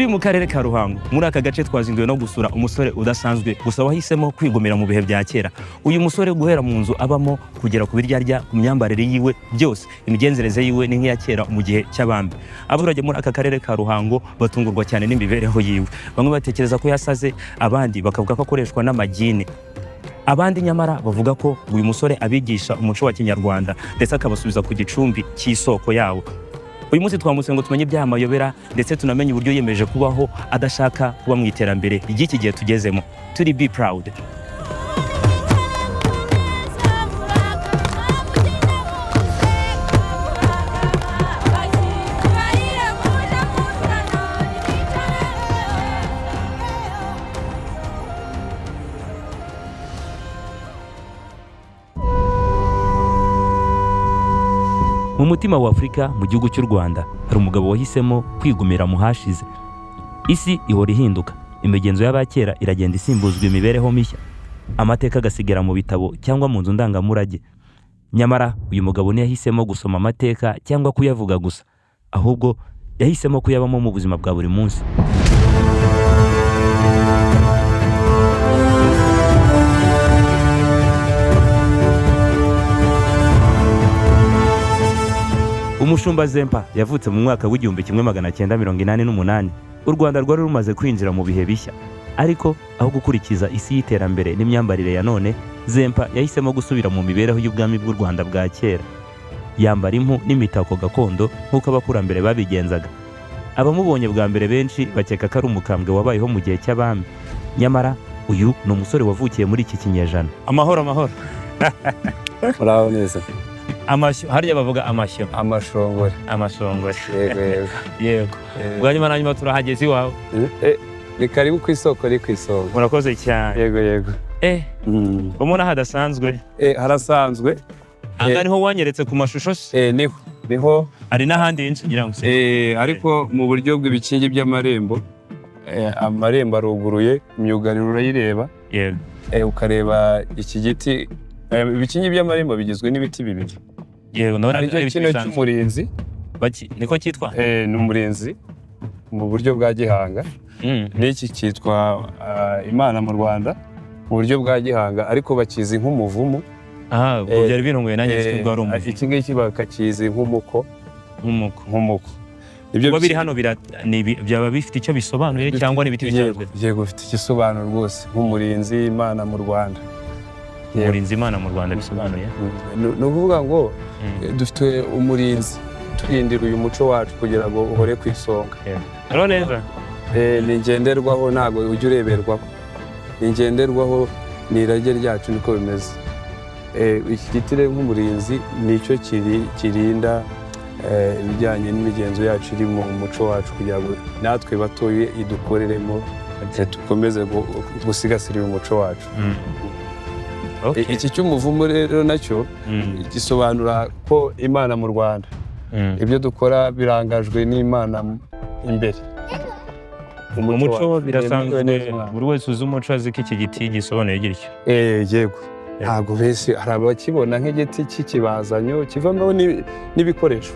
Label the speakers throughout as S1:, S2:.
S1: Turi mu karere ka Ruhango. Muri aka gace twazinduwe no gusura umusore udasanzwe, gusa wahisemo kwigumira mu bihe bya kera. Uyu musore, guhera mu nzu abamo kugera ku biryo arya, ku myambarire yiwe, byose, imigenzereze yiwe ni nk'iya kera mu gihe cy'abami. Abaturage muri aka karere ka Ruhango batungurwa cyane n'imibereho yiwe. Bamwe batekereza ko yasaze, abandi bakavuga ko akoreshwa n'amagini, abandi nyamara bavuga ko uyu musore abigisha umuco wa kinyarwanda, ndetse akabasubiza ku gicumbi cy'isoko yawo. Uyu munsi twamutse ngo tumenye ibyaha amayobera, ndetse tunamenye uburyo yiyemeje kubaho adashaka kuba mu iterambere ry'iki gihe tugezemo. Turi Be Proud. Mu mutima wa Afurika, mu gihugu cy'u Rwanda, hari umugabo wahisemo kwigumira mu hashize. Isi ihora ihinduka, imigenzo y'abakera iragenda isimbuzwa imibereho mishya, amateka agasigara mu bitabo cyangwa mu nzu ndangamurage. Nyamara uyu mugabo ntiyahisemo gusoma amateka cyangwa kuyavuga gusa, ahubwo yahisemo kuyabamo mu buzima bwa buri munsi. Umushumba Zempa yavutse mu mwaka w'1988. U Rwanda rwari rumaze kwinjira mu bihe bishya, ariko aho gukurikiza isi y'iterambere n'imyambarire ya none, Zempa yahisemo gusubira mu mibereho y'ubwami bw'u Rwanda bwa kera. Yambara impu n'imitako gakondo nk'uko abakurambere babigenzaga. Abamubonye bwa mbere benshi bakeka ko ari umukambwe wabayeho mu gihe cy'abami, nyamara uyu ni umusore wavukiye muri iki kinyejana. Amahoro, amahoro!
S2: Muraho neza.
S1: Amashyo, harya bavuga amashyo?
S2: Amashongore.
S1: Amashongore.
S2: Yego yego.
S1: Yego. Bwa nyuma na nyuma turahageze iwawe.
S2: Ni karibu ku isoko, ni ku isonga.
S1: Murakoze cyane.
S2: Yego yego.
S1: Ubona hadasanzwe?
S2: Harasanzwe.
S1: Aha niho wanyeretse ku mashusho se?
S2: Niho niho.
S1: Hari n'ahandi henshi ngira ngo se.
S2: Ariko mu buryo bw'ibikingi by'amarembo, amarembo aruguruye, imyugariro urayireba. Ukareba iki giti, ibikingi by'amarembo bigizwe n'ibiti bibiri.
S1: Yego, ndabona
S2: Aricyo
S1: ari ibiti
S2: kino
S1: bisanzwe.
S2: cy'umurinzi.
S1: Niko cyitwa?
S2: Ni umurinzi mu buryo bwa gihanga. N'iki cyitwa Imana mu Rwanda mu buryo bwa gihanga, ariko bakizi nk'umuvumu.
S1: Aha ubwo byari bintunguye nanjye, ko ari umuvumu.
S2: Iki ngiki bakakizi nk'umuko.
S1: Nk'umuko.
S2: Nk'umuko. Ibyo
S1: Kuba biri hano byaba bifite icyo bisobanuye cyangwa ni ibiti bisanzwe?
S2: Yego, bifite igisobanuro rwose, nk'umurinzi, Imana mu Rwanda. Yego.
S1: Umurinzi, Imana mu Rwanda bisobanuye?
S2: Ni ukuvuga ngo dufite umurinzi turindira uyu muco wacu kugira ngo uhore ku isonga.
S1: Hariho neza.
S2: Ni ngenderwaho, ntabwo ujya ureberwaho, ni ngenderwaho, ni irage ryacu, niko bimeze. Iki giti rero nk'umurinzi nicyo kirinda ibijyanye n'imigenzo yacu iri mu muco wacu, kugira ngo natwe batoye idukoreremo, dukomeze gusigasira uyu muco wacu. Iki cy'umuvumu rero nacyo gisobanura ko Imana mu Rwanda, ibyo dukora birangajwe n'Imana imbere.
S1: Umuco
S2: wacu.
S1: birasanzwe.
S2: Yemewe neza.
S1: Buri wese uzi umuco azi ko iki giti gisobanuye gityo.
S2: Yego, ntabwo benshi, hari abakibona nk'igiti cy'ikibazanyo kivamo n'ibikoresho.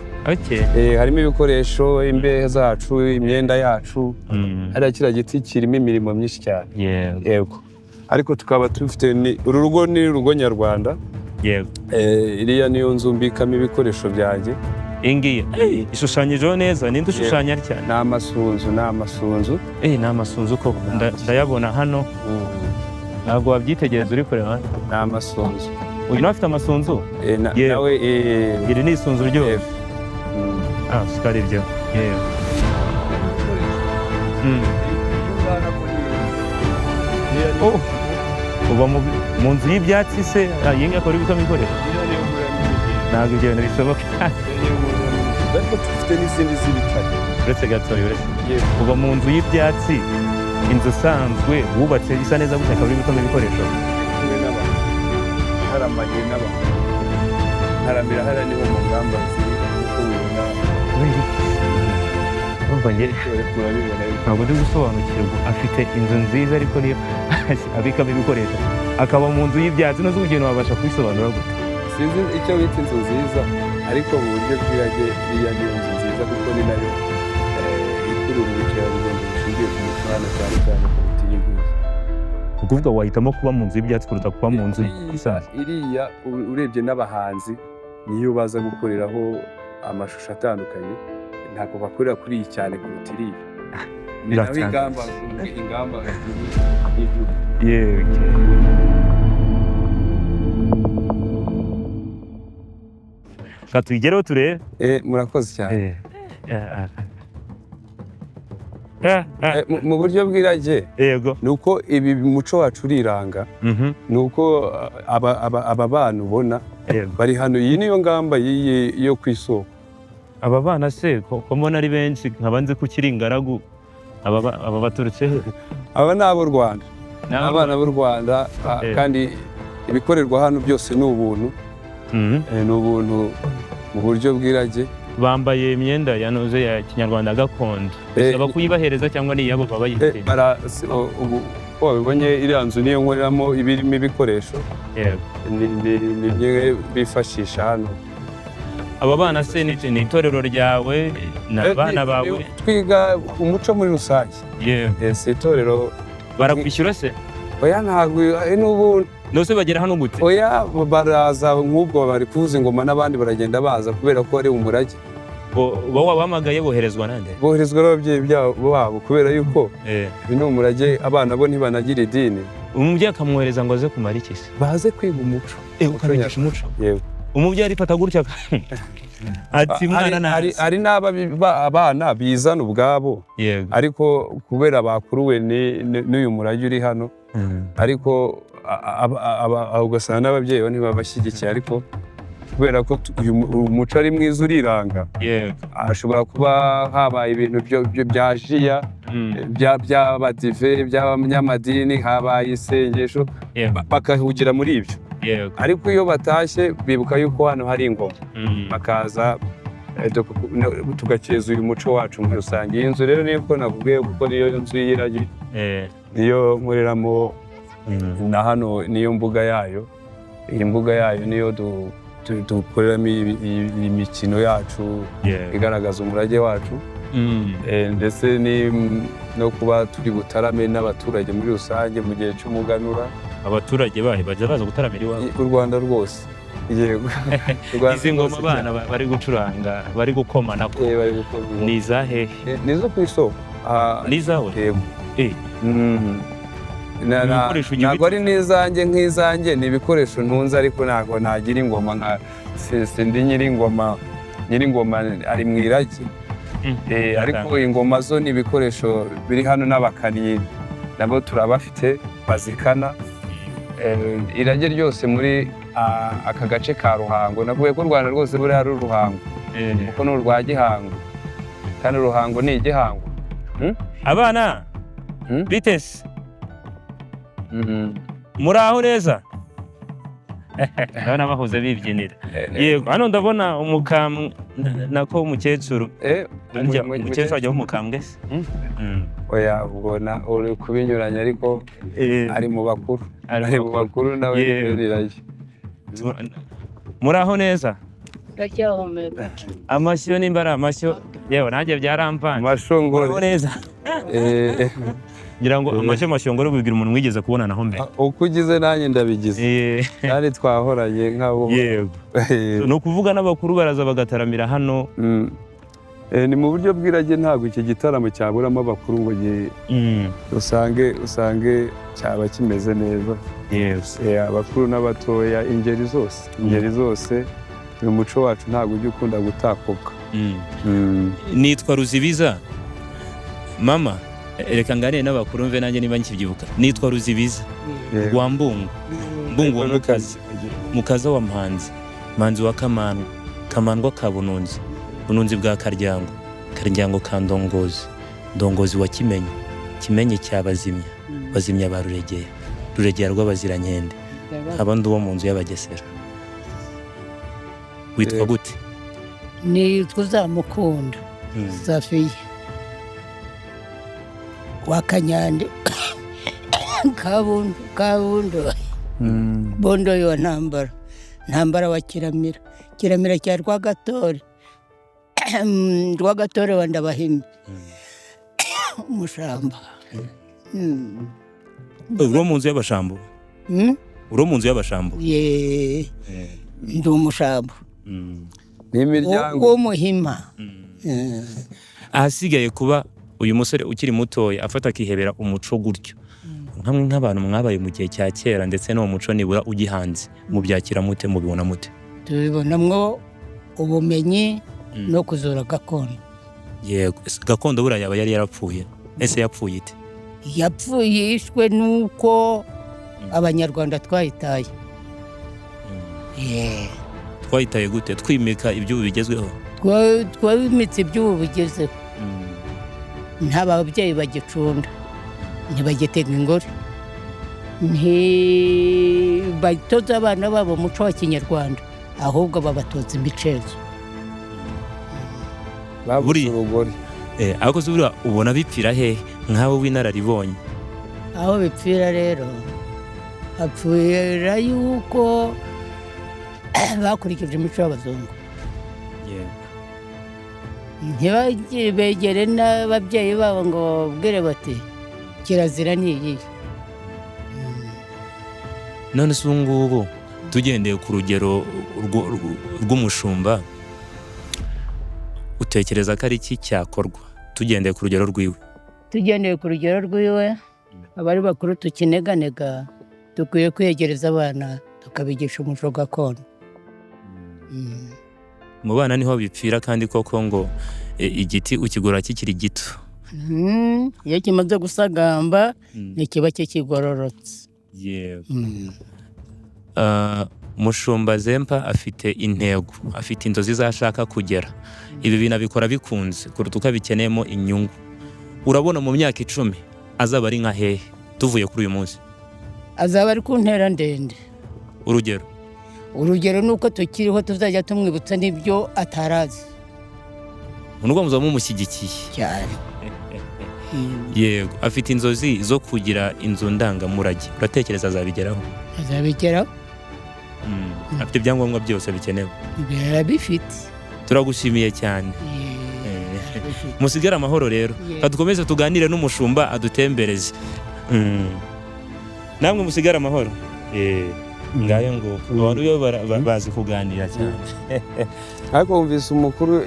S2: Harimo ibikoresho, imbehe zacu, imyenda yacu. Hariya kiriya giti kirimo imirimo myinshi cyane. Yego, ariko tukaba dufite uru rugo ni urugo nyarwanda. Iriya niyo nzu mbikamo ibikoresho byanjye.
S1: Iyi ngiyi ishushanyijeho neza, ninde ushushanya atya?
S2: Ni amasunzu, ni amasunzu.
S1: Ni amasunzu koko. Ndayabona hano, ntabwo wabyitegereza uri kureba.
S2: Ni amasunzu.
S1: Uyu nawe afite amasunzu. Yewe.
S2: Nawe
S1: Iri ni isunzu ryose.
S2: Yego.
S1: Ah, siko ari byo, yewe. Oh, uba mu nzu y'ibyatsi se? Ah, iyi ngiyi akaba ari ibikamo ibikoresho, ntabwo ibyo bintu bishoboka.
S2: Ariko dufite n'izindi z'ibitare.
S1: Uretse gatoya, uretse uba mu nzu y'ibyatsi, inzu isanzwe wubatse isa neza gutya, akaba ari ibikamo ibikoresho.
S2: Kumwe n'abantu, haramanye n'abantu, haramira hariya, niho mu ngamba ziri uko ubibona.
S1: Urumva njye
S2: Urabibona.
S1: ntabwo ndi gusobanukirwa. Afite inzu nziza, ariko niyo abikamo ibikoresho, akaba mu nzu y'ibyatsi. Ntuzi ubugeni, wabasha kubisobanura gute?
S2: Sinzi icyo bita inzu nziza, ariko mu buryo bw'irage iriya niyo nzu nziza, kuko ni nayo Twakurura ubukerarugendo bushingiye ku muco hano cyane cyane kuruta iyi ngiyi.
S1: Ukuvuga wahitamo kuba mu nzu y'ibyatsi kuruta kuba mu nzu isanzwe?
S2: Iriya urebye n'abahanzi niyo baza gukoreraho amashusho atandukanye, ntabwo bakorera kuri iyi cyane kuruta iriya. Ni naho
S1: Biratangaje.
S2: ingamba y'igihugu.
S1: Yego. Reka tuyigereho turebe.
S2: Murakoze cyane.
S1: Eh, eh.
S2: Mu buryo bw'irage ni uko ibi muco wacu uriranga, ni uko aba bana ubona bari hano, iyi niyo ngamba y'iyi yo ku isoko.
S1: Aba bana se ko mbona ari benshi, nkaba nzi ko ukiri ingaragu, aba baturutse he?
S2: Aba ni ab'u Rwanda.
S1: Ni ab'u
S2: Abana b'u Rwanda, kandi ibikorerwa hano byose ni ubuntu. Ni ubuntu mu buryo bw'irage.
S1: Bambaye imyenda yanoze ya kinyarwanda gakondo. Bisaba kuyibahereza cyangwa ni iyabo baba bayifite?
S2: Ubu uko wabibonye, iriya nzu niyo nkoreramo, iba irimo ibikoresho. Ni bimwe bifashisha hano.
S1: Aba bana se ni itorero ryawe, ni abana bawe?
S2: Twiga umuco muri rusange. Si itorero.
S1: Barakwishyura se?
S2: Oya, ntabwo, n'ubu.
S1: Nose bagera hano gute?
S2: Oya, baraza nk'ubwo bari kuvuza ingoma n'abandi baragenda baza kubera ko ari umurage.
S1: Uba wabahamagaye, boherezwa nande?
S2: Boherezwa n'ababyeyi babo kubera yuko ibi ni umurage, abana bo ntibanagira idini.
S1: Umubyeyi akamwohereza ngo aze kumara iki se?
S2: Baze kwiga umuco.
S1: Ukabigisha umuco.
S2: Yego.
S1: Umubyeyi arifata gutya ati mwana nazi.
S2: Hari n'abana bizana ubwabo. Ariko kubera bakuruwe n'uyu murage uri hano, ariko ugasanga n'ababyeyi bo ntibabashyigikiye, ariko kubera ko uyu muco ari mwiza uriranga, hashobora kuba habaye ibintu bya jiya, by'abadive, by'abanyamadini, habaye isengesho, bakahugira muri ibyo. Ariko iyo batashye bibuka yuko hano hari ingoma, bakaza, tugakeza uyu muco wacu muri rusange. Iyi nzu rero niyo ko nakubwiye, kuko niyo nzu y'iragi, niyo nkoreramo, na hano niyo mbuga yayo. Iyi mbuga yayo niyo dukoreramo iyi mikino yacu igaragaza umurage wacu. Ndetse no kuba turi butarame n'abaturage muri rusange mu gihe cy'umuganura.
S1: Abaturage bahe bajya baza gutaramira iwawe?
S2: U Rwanda rwose. Yego. U Rwanda
S1: Izi ngoma
S2: rwose
S1: abana bari gucuranga, bari gukoma nako.
S2: Bari gukoma ingoma.
S1: Ni izahehe?
S2: Ni izo ku isoko.
S1: Ni izawe?
S2: Yego.
S1: Ibikoresho ugira
S2: Ntabwo ari n'izanjye nk'izanjye, ni ibikoresho ntunze, ariko ntabwo nagira ingoma nka sindi nyir'ingoma. Nyir'ingoma ari mu irage. Ariko ingoma zo ni ibikoresho biri hano, n'abakannyi nabo turabafite bazikana. Irage ryose muri aka gace ka Ruhango, navuye ko u Rwanda rwose buriya ari Uruhango, kuko ni urwa Gihango, kandi Uruhango ni igihango.
S1: Abana bitese muri aho neza, ndabona bahoze bibyinira. Yego, hano ndabona umukambwe, nako umukecuru. Umukecuru ajya umukambwe se?
S2: Oya, ubona uri kubinyuranya, ariko ari mu bakuru.
S1: Ari
S2: mu bakuru nawe nirage.
S1: Muri aho neza?
S3: Ndacyahumeka.
S1: Amashyo, nimba ari amashyo, yewe nanjye byaramvanze.
S2: Amashongore.
S1: Muraho neza? Ngira ngo amashyo mashongore bibwira umuntu mwigeze kubonanaho mbere.
S2: Uko ugize nanjye ndabigize. Kandi twahoranye nk'abo.
S1: Yego. Ni ukuvuga n'abakuru baraza bagataramira hano.
S2: Ni mu buryo bw'irage, ntabwo iki gitaramo cyaburamo abakuru ngo usange cyaba kimeze neza. Abakuru n'abatoya, ingeri zose, ingeri zose, uyu muco wacu ntabwo ujya ukunda gutakuka.
S1: Nitwa Ruzibiza. Mama, reka nganire n'abakuru mve nanjye niba nkibyibuka. Nitwa Ruzibiza wa Mbungu, Mbungu wa Mukaza, Mukaza wa Mpanzi, Mpanzi wa Kamandwa, Kamandwa ka Bununzi, Bununzi bwa Karyango, Karyango ka Ndongozi, Ndongozi wa Kimenyi, Kimenyi cya Bazimya, Bazimya ba Ruregeya, Ruregeya rw'Abazirankende, nkaba ndi uwo mu nzu y'Abagesera. Witwa gute?
S3: Nitwa Uzamukunda Safiya wa Kanyande Kabundo Bondo wa Ntambara, Ntambara wa Kiramira, Kiramira cya Rwagatore, Rwagatore wa Ndabahimye. Umushamba.
S1: Uri mu nzu y'abashambo?
S3: Mm?
S1: Uri mu nzu y'abashambo?
S3: Ye, ndi umushambo.
S2: Ni imiryango
S3: W'umuhima.
S1: Ahasigaye kuba uyu musore ukiri mutoya afata akihebera umuco gutyo, nkamwe nk'abantu mwabaye mu gihe cya kera, ndetse n'uwo muco nibura ugihanze, mubyakira mute, mubibona mute?
S3: Tubibonamwo ubumenyi no kuzura gakondo.
S1: Yego. Ese gakondo buriya yaba yari yarapfuye? Ese yapfuye ite?
S3: Yapfuye yishwe nuko Abanyarwanda twayitaye. Ye.
S1: Twayitaye gute? Twimika iby'ubu bigezweho?
S3: Twabimitse iby'ubu bigezeho. Nta babyeyi bagicunda, ntibagitega ingore, ntibatoza abana babo umuco wa kinyarwanda, ahubwo babatoza imicezo.
S2: Babuze urugori.
S1: Ariko se buriya ubona bipfira hehe, nkawe w'inararibonye?
S3: Aho bipfira rero, hapfira yuko bakurikije imico y'abazungu, ntibegere n'ababyeyi babo ngo bababwire bati kirazira ni iyihe.
S1: None se ubu ngubu, tugendeye ku rugero rw'umushumba, utekereza ko ari iki cyakorwa, tugendeye ku rugero rwiwe?
S3: Tugendeye ku rugero rwiwe, abari bakuru tukineganega dukwiye kwiyegereza abana, tukabigisha umuco gakondo.
S1: Mu bana niho bipfira, kandi koko ngo igiti ukigura kikiri gito.
S3: Iyo kimaze gusagamba ntikiba kikigororotse.
S1: Ah, Mushumba Zempa afite intego, afite inzozi zashaka kugera. Ibi bintu abikora bikunze kuruta uko abikeneyemo inyungu. Urabona mu myaka 10 azaba ari nka hehe, tuvuye kuri uyu munsi?
S3: Azaba ari ku ntera ndende.
S1: Urugero?
S3: Urugero ni uko tukiriho tuzajya tumwibutsa n'ibyo atarazi.
S1: Nubwo muzaba mumushyigikiye?
S3: Cyane.
S1: Yego. Afite inzozi zo kugira inzu ndangamurage, uratekereza azabigeraho?
S3: Azabigeraho.
S1: Afite ibyangombwa byose bikenewe?
S3: Birabifite.
S1: Turagushimiye cyane.
S3: Arabifite.
S1: Musigare amahoro rero.
S3: Yeah.
S1: Dukomeze tuganire n'umushumba adutembereze. Namwe musigare amahoro. Ngayo ngo abantu iyo bazi kuganira cyane.
S2: Ariko wumvise umukuru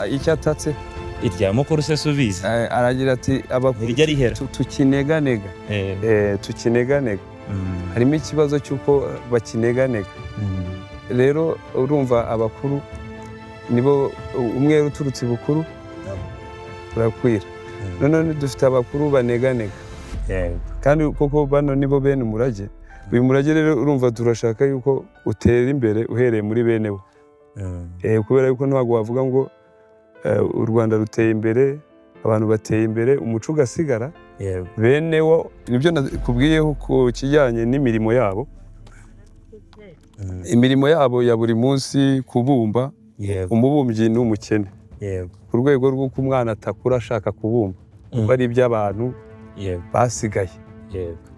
S2: icyo atatse?
S1: Irya mukuru se subiza.
S2: Aragira ati abakuru
S1: Ntirijya rihera.
S2: tukineganega. Tukineganega. Harimo ikibazo cy'uko bakineganega. Rero urumva abakuru nibo umweru uturutse ibukuru urakwira. None dufite abakuru baneganega, kandi koko bano nibo bene umurage. Uyu murage rero urumva turashaka yuko utera imbere uhereye muri bene wo. Kubera yuko ntabwo wavuga ngo u Rwanda ruteye imbere, abantu bateye imbere, umuco ugasigara. Bene wo nibyo nakubwiyeho ku kijyanye n'imirimo yabo. Imirimo yabo ya buri munsi, kubumba. Umubumbyi ni umukene ku rwego rw'uko umwana atakura ashaka kubumba, kuko ari iby'abantu basigaye.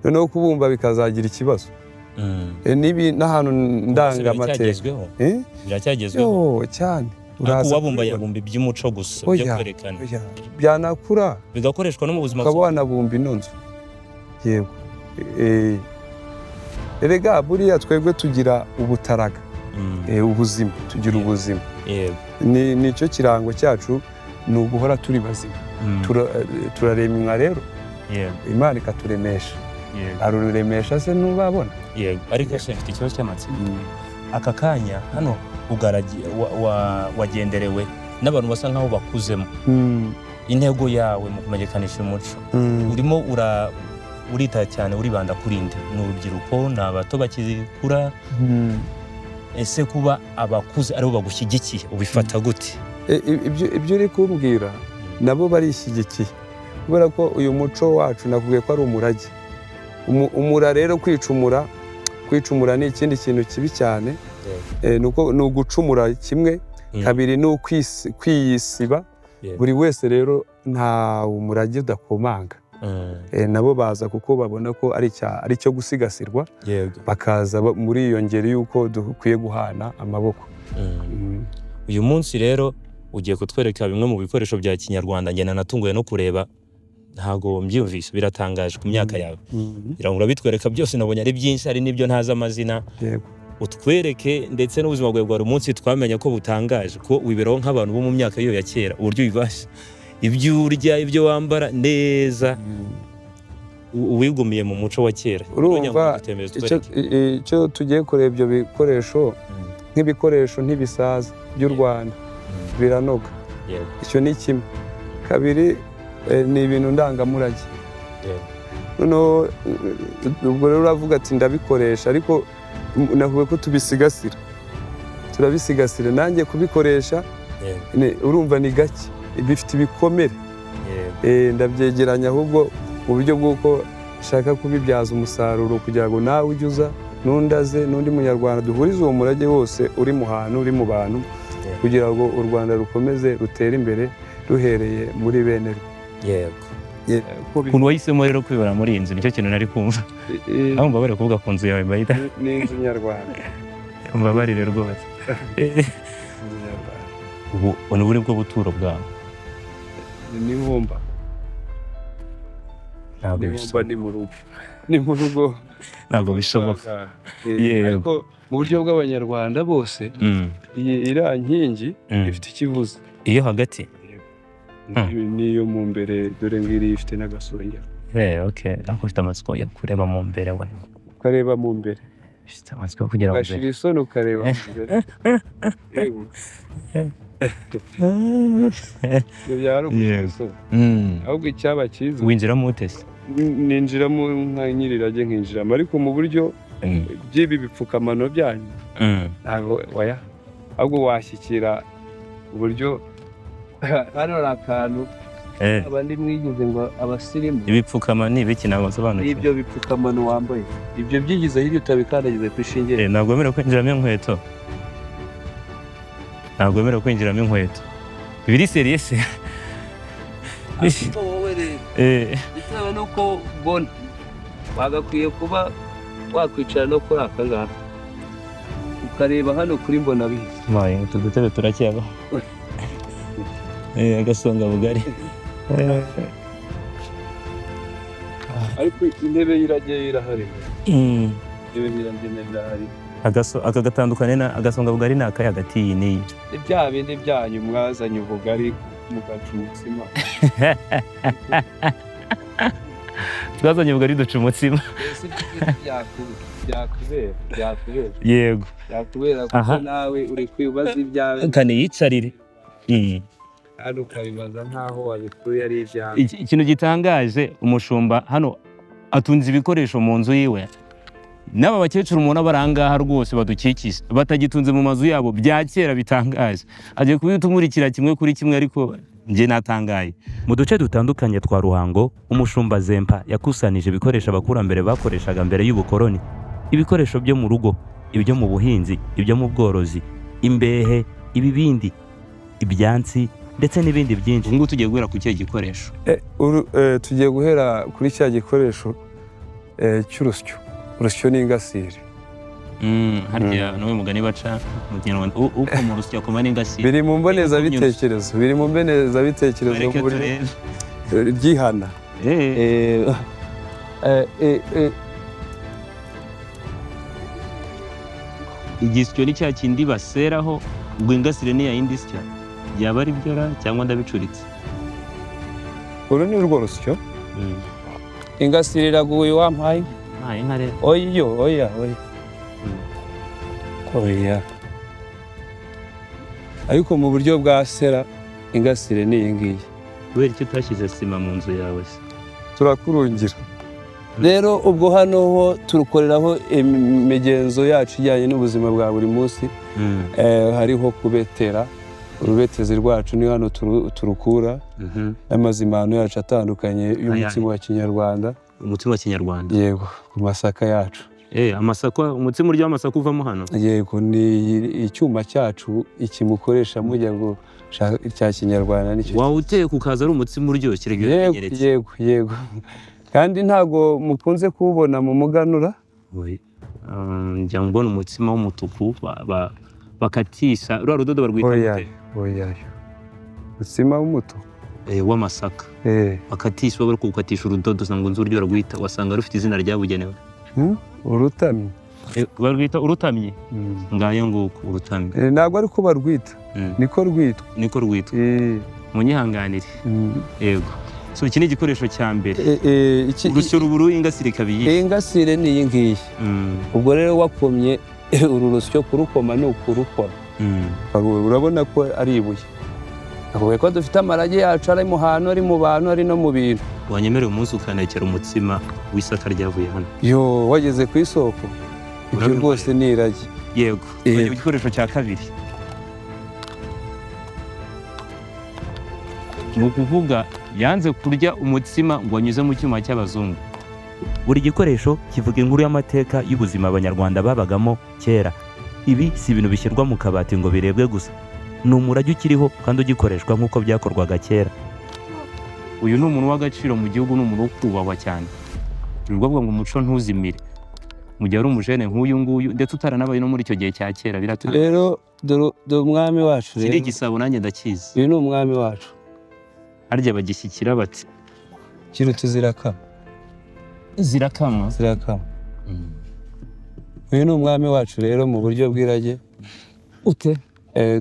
S2: Noneho kubumba bikazagira ikibazo. N'ibi n'ahantu ndangamateka.
S1: Biracyagezweho?
S2: Eh?
S1: Biracyagezweho?
S2: Yo, cyane.
S1: Ariko
S2: Uraza
S1: uwabumba
S2: kubibona.
S1: yabumba iby'umuco gusa byo
S2: Oya,
S1: kwerekana.
S2: oya. Byanakura
S1: bigakoreshwa no mu buzima.
S2: Ukaba wanabumba ino nzu, yego. Erega buriya twebwe tugira ubutaraga, ubuzima, tugira ubuzima. Ni nicyo kirango cyacu, ni uguhora turi bazima. Turaremwa rero, Imana ikaturemesha. Aruremesha se ntubabona?
S1: Yego. Ariko se mfite ikibazo cy'amatsiko. Aka kanya hano wagenderewe n'abantu basa nkaho bakuzemo. Intego yawe mu kumenyekanisha umuco, urimo urita cyane, uribanda kuri nde? Ni urubyiruko? Ni abato bakikura? Ese kuba abakuze aribo bagushyigikiye ubifata gute?
S2: Ibyo uri kumbwira, nabo barishyigikiye, kubera ko uyu muco wacu nakubwiye ko ari umurage. Umura rero, kwicumura ni ikindi kintu kibi cyane. Nuko ni ugucumura kimwe, kabiri ni kwiyisiba. Buri wese rero nta umurage udakomanga. Nabo baza kuko babona ko ari icyo gusigasirwa, bakaza muri iyo ngeri y'uko dukwiye guhana amaboko.
S1: Uyu munsi rero ugiye kutwereka bimwe mu bikoresho bya kinyarwanda. Ngenda natunguwe no kureba Ntabwo mbyumvise, biratangaje ku myaka yawe. Ngira ngo urabitwereka byose, nabonye ari byinshi, hari n'ibyo ntazi amazina.
S2: Yego.
S1: Utwereke ndetse n'ubuzima bwawe bwa buri munsi, twamenye ko butangaje, ko wiberaho nk'abantu bo mu myaka yo ya kera, uburyo wibasha, ibyo urya, ibyo wambara neza, wigumiye mu muco wa kera.
S2: Urumva,
S1: Dutembereze, utwereke.
S2: Icyo tugiye kureba, ibyo bikoresho, nk'ibikoresho ntibisaza by'u Rwanda, biranoga. Icyo ni kimwe. Kabiri, ni ibintu ndangamurage. Noneho ubwo rero uravuga ati ndabikoresha, ariko navuga ko tubisigasira, turabisigasira. Nanjye kubikoresha urumva ni gake, bifite ibikomere. Ndabyegeranya ahubwo mu buryo bw'uko nshaka kubibyaza umusaruro, kugira ngo nawe ujye uza, n'undi aze, n'undi munyarwanda, duhurize uwo murage wose uri mu hantu, uri mu bantu, kugira ngo u Rwanda rukomeze rutere imbere ruhereye muri bene rwo.
S1: Ukuntu wahisemo rero kwibera muri iyi nzu, nicyo kintu nari kumva. Aho mbabarire kuvuga ku nzu yawe, bayita
S2: Ni inzu nyarwanda.
S1: Mbabarire rwose.
S2: Inzu nyarwanda.
S1: Ubu ubu ni bwo buturo bwawe?
S2: Ni nkumba.
S1: Ntabwo
S2: Ni nkumba.
S1: bishoboka.
S2: Ni mu rugo, ni mu rugo.
S1: Ntabwo bishoboka. Yego.
S2: Ariko mu buryo bw'Abanyarwanda bose, iyi iriya nkingi ifite ikivuze.
S1: Iyo hagati?
S2: Niyo mu mbere, dore ngiri ifite n'agasongero.
S1: Okay, ariko ufite amatsiko yo kureba mu mbere we.
S2: Ukareba mu mbere.
S1: Ufite amatsiko yo kugera mu mbere.
S2: Ugashira isoni ukareba mu mbere. Yego. Ibyo byaba ari ugushira isoni. Ahubwo icyaba cyiza,
S1: Winjiramo ute se?
S2: Ninjiramo nka nyirirage, nkinjiramo, ariko mu buryo by'ibi bipfukamano byanyu, ntabwo waya, ahubwo washyikira uburyo hano hari akantu abandi mwigize ngo abasirimu.
S1: Ibipfukama ni ibiki? Ntabwo nsobanukiwe.
S2: N'ibyo bipfukamano wambaye, ibyo byigize hirya, utabikandagize ku ishinge.
S1: Ntabwo wemerewe kwinjiramo inkweto, ntabwo wemerewe kwinjiramo inkweto, biri sérieux se?
S2: Ariko wowe rero, bitewe n'uko ubona, wagakwiye kuba wakwicara no kuri aka ngaka, ukareba hano kuri Mbonabihise.
S1: Maye, utu dutebe turacyaba agasonga bugari.
S2: Ariko intebe y'irage irahari. Intebe y'irage nayo irahari.
S1: Aka gatandukanye na agasonga bugari ni akahe hagati y'iyi n'iyi?
S2: Ni bya bindi byanyu mwazanye ubugari mugaca umutsima.
S1: Twazanye ubugari duca umutsima.
S2: Mbese ibyo byakubera, byakubera.
S1: Yego.
S2: Byakubera kuko nawe uri kwibaza ibyawe.
S1: Kaniyicarire.
S2: Kandi ukabibaza nk'aho wabikuye ari ibyawe.
S1: Ikintu gitangaje, umushumba hano atunze ibikoresho mu nzu yiwe, n'aba bakecuru mubona bari aha ngaha rwose badukikije batagitunze mu mazu yabo bya kera. Bitangaje, agiye kubitumurikira kimwe kuri kimwe, ariko njye natangaye. Mu duce dutandukanye twa Ruhango, umushumba Zempa yakusanije ibikoresho abakurambere bakoreshaga mbere y'ubukoroni: ibikoresho byo mu rugo, ibyo mu buhinzi, ibyo mu bworozi, imbehe, ibibindi, ibyansi ndetse n'ibindi byinshi. Ubu ngubu tugiye guhera ku kihe gikoresho?
S2: Tugiye guhera kuri cya gikoresho cy'urusyo, urusyo n'ingasire.
S1: Harya nawe mugani baca mu Kinyarwanda, ukoma urusyo akoma n'ingasire.
S2: Biri mu mbonezabitekerezo, biri mu mbonezabitekerezo
S1: Bareke
S2: mu buryo
S1: turebe.
S2: ryihana.
S1: Igisyo ni cya kindi baseraho, ubwo ingasire ni ya yindi sya, byaba ari byo ra cyangwa ndabicuritse?
S2: Uru ni urwo rusyo. Ingasire iraguye, wampaye.
S1: Nta inka rero.
S2: Oyo, oya, oya, oya. Ariko mu buryo bwa sera, ingasire ni iyi ngiyi.
S1: Kubera icyo utashyize sima mu nzu yawe se?
S2: Turakurungira rero. Ubwo hano ho turukoreraho imigenzo yacu ijyanye n'ubuzima bwa buri munsi. Hariho kubetera, urubetezi rwacu ni hano turukura, n'amazimano yacu atandukanye y'umutsima wa kinyarwanda.
S1: Umutsima wa kinyarwanda?
S2: Yego, ku masaka yacu.
S1: Amasaka, umutsima urya w'amasaka uvamo hano?
S2: Yego, ni icyuma cyacu iki mukoresha mujya ngo cya kinyarwanda nicyo.
S1: Wawuteka ukaza ari umutsima uryoshye rero?
S2: Yego.
S1: Bimenyeretse.
S2: Yego, kandi ntabwo mukunze kuwubona mu muganura.
S1: Oya. Njya mbona umutsima w'umutuku bakatisha ruriya rudodo barwita
S2: Oya.
S1: gute?
S2: Oya, umutsima w'umutuku.
S1: W'amasaka bakatisha, bari kuwukatisha urudodo, usanga nzi uburyo barwita, wasanga rufite izina ryabugenewe.
S2: Urutamyi.
S1: Barwita urutamyi, ngayo nguko, urutamyi.
S2: Ntabwo ari ko barwita, niko rwitwa.
S1: Niko rwitwa. Munyihanganire. Yego, so iki ni igikoresho cya mbere. Urusyo ruburu, ingasire ikaba iyi.
S2: Iyi ngasire ni iyi ngiyi. Ubwo rero wakomye uru rusyo, kurukoma ni ukurukora. Urabona ko ari ibuye. Nakubwiye ko dufite amarage yacu, ari mu hantu, ari mu bantu, ari no mu bintu.
S1: Wanyemerera umunsi ukanekera umutsima w'isaka ryavuye hano?
S2: Yo, wageze ku isoko ibyo.
S1: Urabikora.
S2: Rwose ni irage.
S1: Yego. Tugiye ku gikoresho cya kabiri, ni ukuvuga yanze kurya umutsima ngo anyuze mu cyuma cy'abazungu. Buri gikoresho kivuga inkuru y'amateka y'ubuzima Abanyarwanda babagamo kera. Ibi si ibintu bishyirwa mu kabati ngo birebwe gusa, ni umurage ukiriho kandi ugikoreshwa nk'uko byakorwaga kera. Uyu ni umuntu w'agaciro mu gihugu, ni umuntu wo kubahwa cyane. Ni ukuvuga ngo umuco ntuzimire mu gihe ari umujene nk'uyu nguyu, ndetse utaranabaye no muri icyo gihe cya kera, biratandukanye.
S2: Rero dore umwami wacu.
S1: Kiri
S2: Rero
S1: igisabo nanjye ndakizi.
S2: Uyu ni umwami wacu.
S1: Harya bagishyikira bati?
S2: Kiruta zirakama.
S1: Zirakamwa.
S2: Zirakama. Uyu ni umwami wacu rero mu buryo bw'irage.
S1: Ute?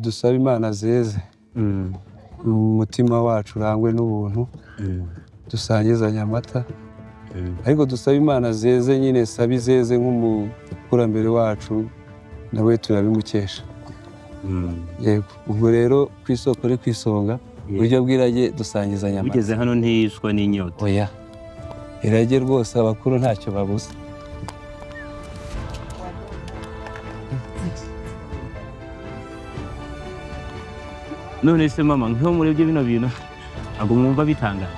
S2: Dusaba Imana zeze, umutima wacu urangwe n'ubuntu, dusangizanye amata, ariko dusaba Imana zeze nyine, saba izeze nk'umukurambere wacu, nawe turabimukesha. Yego, ubwo rero ku isoko uri ku isonga, uburyo bw'irage dusangizanya amata.
S1: Ugeze hano ntiyicwa n'inyota.
S2: Oya, irage rwose abakuru ntacyo babuze.
S1: None se mama, nk'iyo murebye bino bintu ntabwo mwumva bitangaje?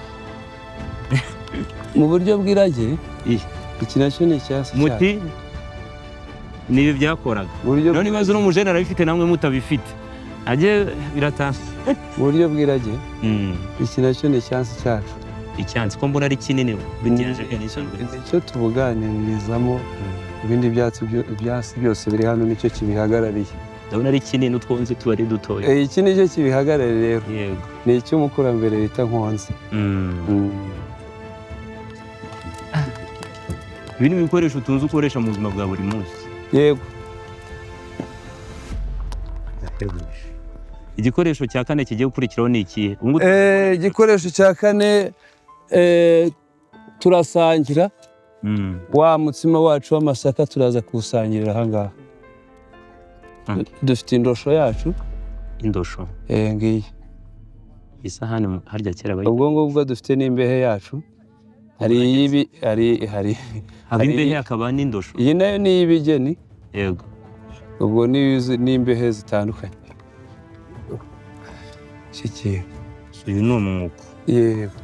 S2: Mu buryo bw'irage,
S1: Ih.
S2: iki nacyo ni icyasi cyacu.
S1: Muti nibi byakoraga.
S2: Mu buryo
S1: None ibibazo n'umujene arabifite, namwe mutabifite, ajye biratanga.
S2: Mu buryo bw'irage, iki nacyo ni icyansi cyacu.
S1: Icyansi ko mbona ari kinini bigenje?
S2: Nicyo tubuganirizamo ibindi byatsi, ibyatsi byose biri hano nicyo kibihagarariye.
S1: Ndabona ari kinini, utwo nzi tuba ari dutoya.
S2: Iki nicyo kibihagarariye rero. Ni icy'umukurambere bita Nkonzi.
S1: Ibi ni ibikoresho utunze ukoresha mu buzima bwa buri munsi.
S2: Yego.
S1: Igikoresho cya kane kigiye gukurikiraho ni ikihe Ubu ngubu?
S2: Igikoresho cya kane, turasangira wa mutsima wacu w'amasaka, turaza kuwusangirira aha ngaha. Dufite indosho yacu.
S1: Indosho?
S2: Ngiyi.
S1: Isahani harya kera bayita.
S2: Ubwo ngubwo dufite n'imbehe yacu, hari iy'ibi, hari
S1: Haba imbehe hakaba n'indosho.
S2: Iyi nayo ni iy'ibigeni. Ubwo n'imbehe zitandukanye. Iki kintu.
S1: Uyu ni umwuko.
S2: Yego.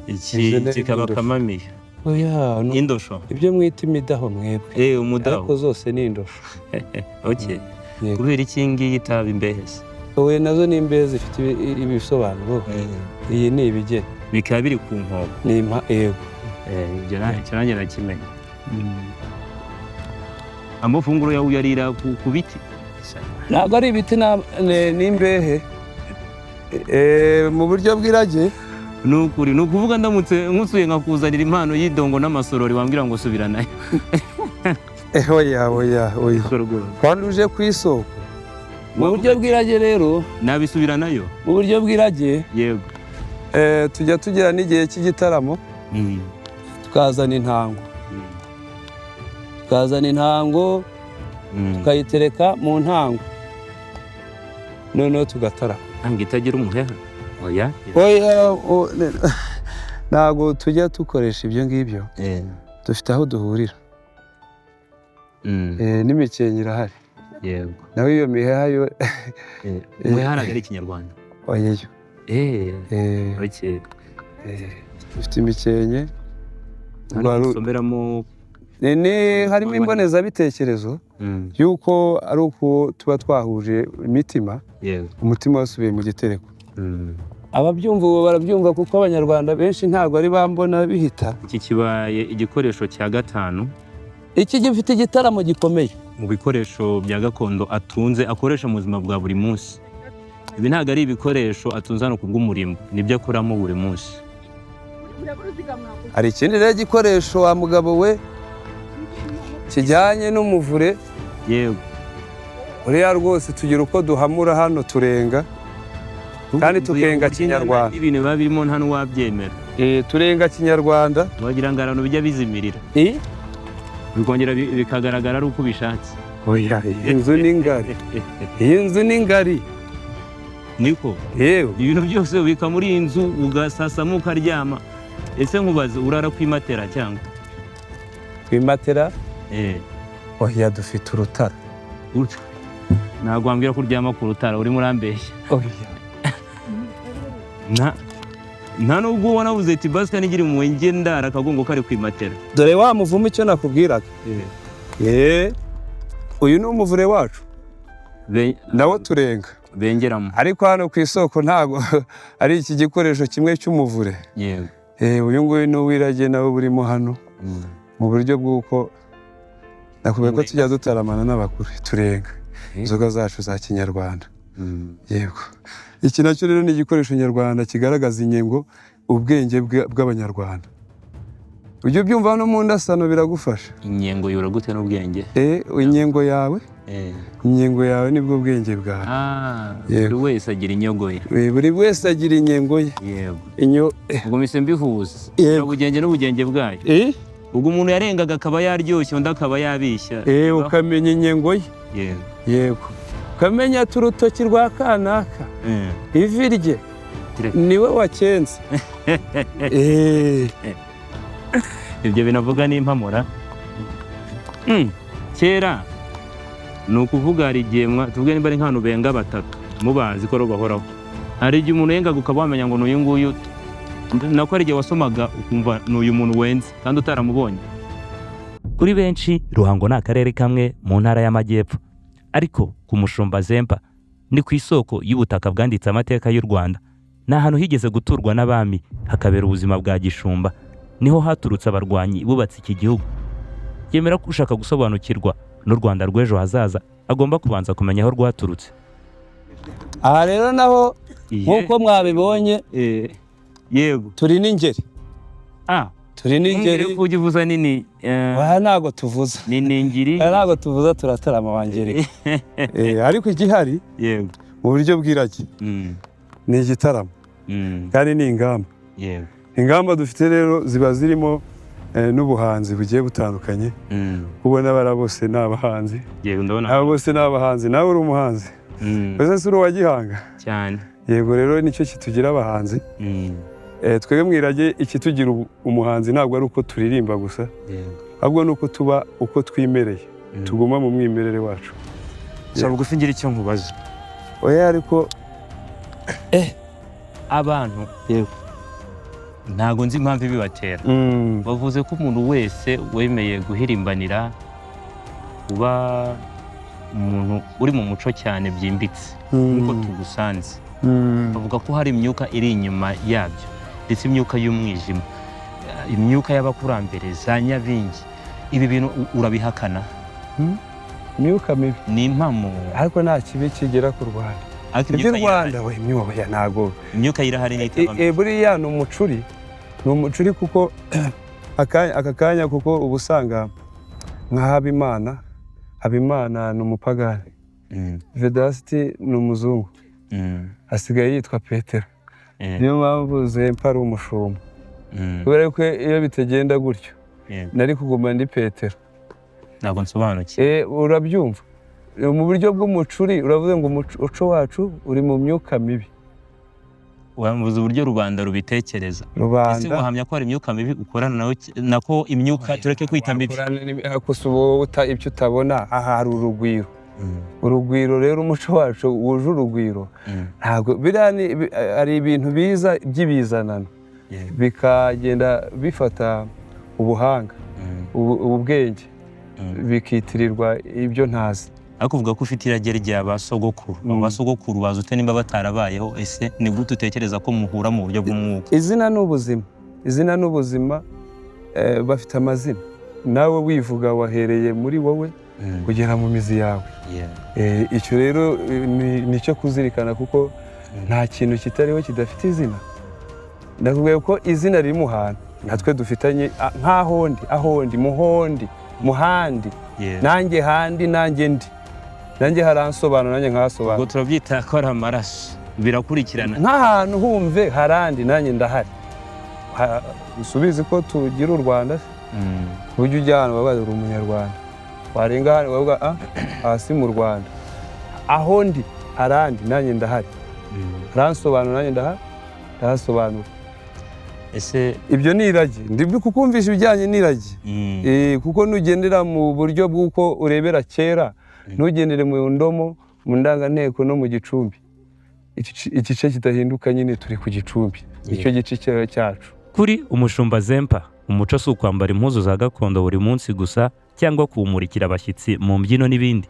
S1: Iki
S2: Izo ni
S1: kikaba
S2: indosho.
S1: akamamiyo.
S2: Oya, no,
S1: Indosho.
S2: ibyo mwita imidaho mwebwe.
S1: Umudaho.
S2: Ariko zose ni indosho.
S1: Okay.
S2: Yego.
S1: Kubera iki ngiyi itaba imbehe se?
S2: Oya, nazo ni imbehe zifite ibisobanuro. Iyi ni ibigeni.
S1: Bikaba biri ku nkoko.
S2: Ni impa, yego.
S1: Ibyo icyo nanjye nakimenya. Amafunguro yawe uyarira ku biti?
S2: Ntabwo ari ibiti, ni imbehe. Mu buryo bw'irage.
S1: Ni ukuri, ni ukuvuga ndamutse nkusuye nkakuzanira impano y'idongo n'amasorori, wambwira ngo subira nayo?
S2: Oya, oya, oya, kandi uje ku isoko mu buryo bw'irage rero.
S1: Nabisubira nayo.
S2: Mu buryo bw'irage, tujya tugira n'igihe cy'igitaramo, tukazana intango, tukazana intango, tukayitereka mu ntango, noneho tugatarama.
S1: Ntango itagira umuheha? Oya.
S2: Oya, ntabwo tujya dukoresha ibyo ngibyo. Dufite aho duhurira. N'imikenke irahari. Naho iyo miheha yo.
S1: Umuheha ntabwo ari Ikinyarwanda.
S2: Oya yo.
S1: Okay.
S2: Dufite imikenke.
S1: Hano dusomeramo.
S2: Harimo imbonezabitekerezo y'uko ari uko tuba twahuje imitima, umutima wasubiye mu gitereko. Ababyumva ubu barabyumva, kuko Abanyarwanda benshi ntabwo ari bambona bihita.
S1: Iki kibaye igikoresho cya gatanu.
S2: Iki gifite igitaramo gikomeye.
S1: Mu bikoresho bya gakondo atunze, akoresha mu buzima bwa buri munsi. Ibi ntabwo ari ibikoresho atunze hano ku bw'umurimo, nibyo akoramo buri munsi.
S2: Hari ikindi rero gikoresho, wa mugabo we, kijyanye n'umuvure. Uriya rwose tugira uko duhamura hano, turenga kandi tukenga kinyarwanda.
S1: Ibintu biba birimo nta n'uwabyemera.
S2: Turenga kinyarwanda.
S1: Wagira ngo abantu bijya bizimirira, bikongera bikagaragara ari uko ubishatse.
S2: Oya, iyi nzu ni ngari, iyi nzu ni ngari.
S1: Niko?
S2: Yewe.
S1: Ibintu byose ubika muri iyi nzu, ugasasamo, ukaryama. Ese nkubaze, urara ku imatera cyangwa?
S2: Imatera?
S1: Eh.
S2: Oya, dufite urutara.
S1: Ntabwo wambwira ko uryama ku rutara, urimo urambeshya.
S2: Oya.
S1: Nta nubwo ubona buze ati basika nigira impuhwe njye ndara akagongo kari ku imatera.
S2: Dore wa muvumo, icyo nakubwiraga. Uyu ni umuvure wacu, nawo turenga.
S1: Bengeramo.
S2: Ariko hano ku isoko ntabwo ari iki gikoresho kimwe cy'umuvure. Uyu nguyu ni uw'irage, nawo burimo hano mu buryo bw'uko nakubwiye ko tujya dutaramana n'abakuru, turenga inzoga zacu za kinyarwanda. Yego, iki nacyo rero ni igikoresho nyarwanda kigaragaza inyengo, ubwenge bw'Abanyarwanda. Ujya ubyumva no mu ndasano, biragufasha.
S1: Inyengo yura gute n'ubwenge?
S2: Inyengo yawe, inyengo yawe nibwo bwenge bwawe.
S1: Ah,
S2: Yego.
S1: buri wese agira inyogo ye.
S2: Buri wese agira inyengo ye. Inyo
S1: Ubwo mpise mbihuza. Ubugenge n'ubugenge bwayo. Ubwo umuntu yarengaga akaba yaryoshye, undi akaba yabishya.
S2: Ukamenya inyengo ye. Yego, ukamenya ati urutoki rwa kanaka, ivi rye, niwe wakenze.
S1: Ibyo binavuga n'impamura. Kera ni ukuvuga hari igihe tuvuge niba ari nk'ahantu benga batatu, mubazi ko bahoraho, hari igihe umuntu yengaga ukaba wamenya ngo ni uyu nguyu. Nako hari igihe wasomaga ukumva ni uyu muntu wenze kandi utaramubonye.
S4: Kuri benshi, Ruhango ni akarere kamwe mu Ntara y'Amajyepfo, ariko ku mushumba Zempa ni ku isoko y'ubutaka bwanditse amateka y'u Rwanda. Ni ahantu higeze guturwa n'abami, hakabera ubuzima bwa gishumba. Niho haturutse abarwanyi bubatse iki gihugu. Yemera ko ushaka gusobanukirwa n'u Rwanda rw'ejo hazaza agomba kubanza kumenya aho rwaturutse.
S2: Aha rero naho, nk'uko mwabibonye,
S1: Yego.
S2: turi n'ingeri.
S1: Ah.
S2: Turi n'ingeri.
S1: Ntumbwire ko ujya uvuza nini.
S2: Aha ntabwo tuvuza.
S1: Ni ningiri.
S2: Aha ntabwo tuvuza, turatarama wangeri. Ariko igihari mu buryo bw'irage ni igitaramo kandi ni ingamba. Ingamba dufite rero ziba zirimo n'ubuhanzi bugiye butandukanye. Ubona bariya bose ni abahanzi.
S1: Yego, ndabona.
S2: Aba bose ni abahanzi, nawe uri umuhanzi. Ese si uri uwa Gihanga?
S1: Cyane.
S2: Yego, rero nicyo kitugira abahanzi. Twebwe mu irage, ikitugira umuhanzi ntabwo ari uko turirimba gusa, ahubwo ni uko tuba uko twimereye, tuguma mu mwimerere wacu.
S1: Saba bugufi ngira icyo nkubaza.
S2: Oya, ariko
S1: Abantu ntabwo nzi impamvu ibibatera, bavuze ko umuntu wese wemeye guhirimbanira kuba umuntu uri mu muco cyane byimbitse nk'uko tugusanze, bavuga ko hari imyuka iri inyuma yabyo, ndetse imyuka y'umwijima, imyuka y'abakurambere za nyabingi. Ibi bintu urabihakana?
S2: Imyuka mibi?
S1: Ni impamo.
S2: Ariko nta kibi kigera ku Rwanda.
S1: Ariko
S2: Iby'u
S1: imyuka
S2: Rwanda
S1: irahari.
S2: We, imyuka ntabwo
S1: Imyuka irahari n'itaba.
S2: Buriya ni umucuri, ni umucuri, kuko aka kanya kuko uba usanga nka Habimana, Habimana ni umupagani, Vedasiti ni umuzungu, asigaye yitwa Petero. Niyo mpamvu Zempa ari umushumba, kubera ko iyo bitagenda gutyo nari kuguma ndi Petero.
S1: Ntabwo nsobanukiwe.
S2: Urabyumva mu buryo bw'umucuri, uravuze ngo umuco wacu uri mu myuka mibi.
S1: Wambuza uburyo rubanda rubitekereza. Ese
S2: Rubanda
S1: wahamya ko hari imyuka mibi ukorana nawe, nako imyuka tureke kwita mibi?
S2: Gusa ubu ibyo utabona aha hari urugwiro. Urugwiro rero, umuco wacu wuje urugwiro. Ntabwo biriya hari ibintu biza by'ibizanano, bikagenda bifata ubuhanga, ubwenge, bikitirirwa ibyo ntazi.
S1: Ariko uvuga ko ufite irage rya ba sogokuru. Ba sogokuru bazi ute nimba batarabayeho? Ese ni gute utekereza ko muhura mu buryo bw'umwuka?
S2: Izina ni ubuzima, izina ni ubuzima. Bafite amazina. Nawe wivuga wahereye muri wowe kugera mu mizi yawe. Icyo rero ni icyo kuzirikana kuko Nta kintu kitariho kidafite izina. Ndakubwiye ko izina riri mu hantu natwe dufitanye, nk'aho ndi, aho ndi, muhondi, muhandi, nanjye handi, nanjye ndi, nanjye haransobanura, nanjye nkahasobanura.
S1: Ubwo turabyita ko ari amaraso, birakurikirana.
S2: Nk'ahantu humve harandi, nanjye ndahari. Usubize ko tugira u Rwanda se? Ujya ujya ahantu bavuga uri umunyarwanda, warenga hano bavuga hasi mu Rwanda. Aho ndi harandi, nanjye ndahari, haransobanura, nanjye ndahasobanura.
S1: Ese
S2: Ibyo ni irage, ndi kukumvisha ibijyanye n'irage. Kuko nugendera mu buryo bw'uko urebera kera, ntugendere mu ndomo, mu ndanganteko no mu gicumbi. Igice kidahinduka nyine turi ku gicumbi, nicyo gice cyacu.
S4: Kuri umushumba Zempa, umuco si ukwambara impuzu za gakondo buri munsi gusa cyangwa kuwumurikira abashyitsi mu mbyino n'ibindi.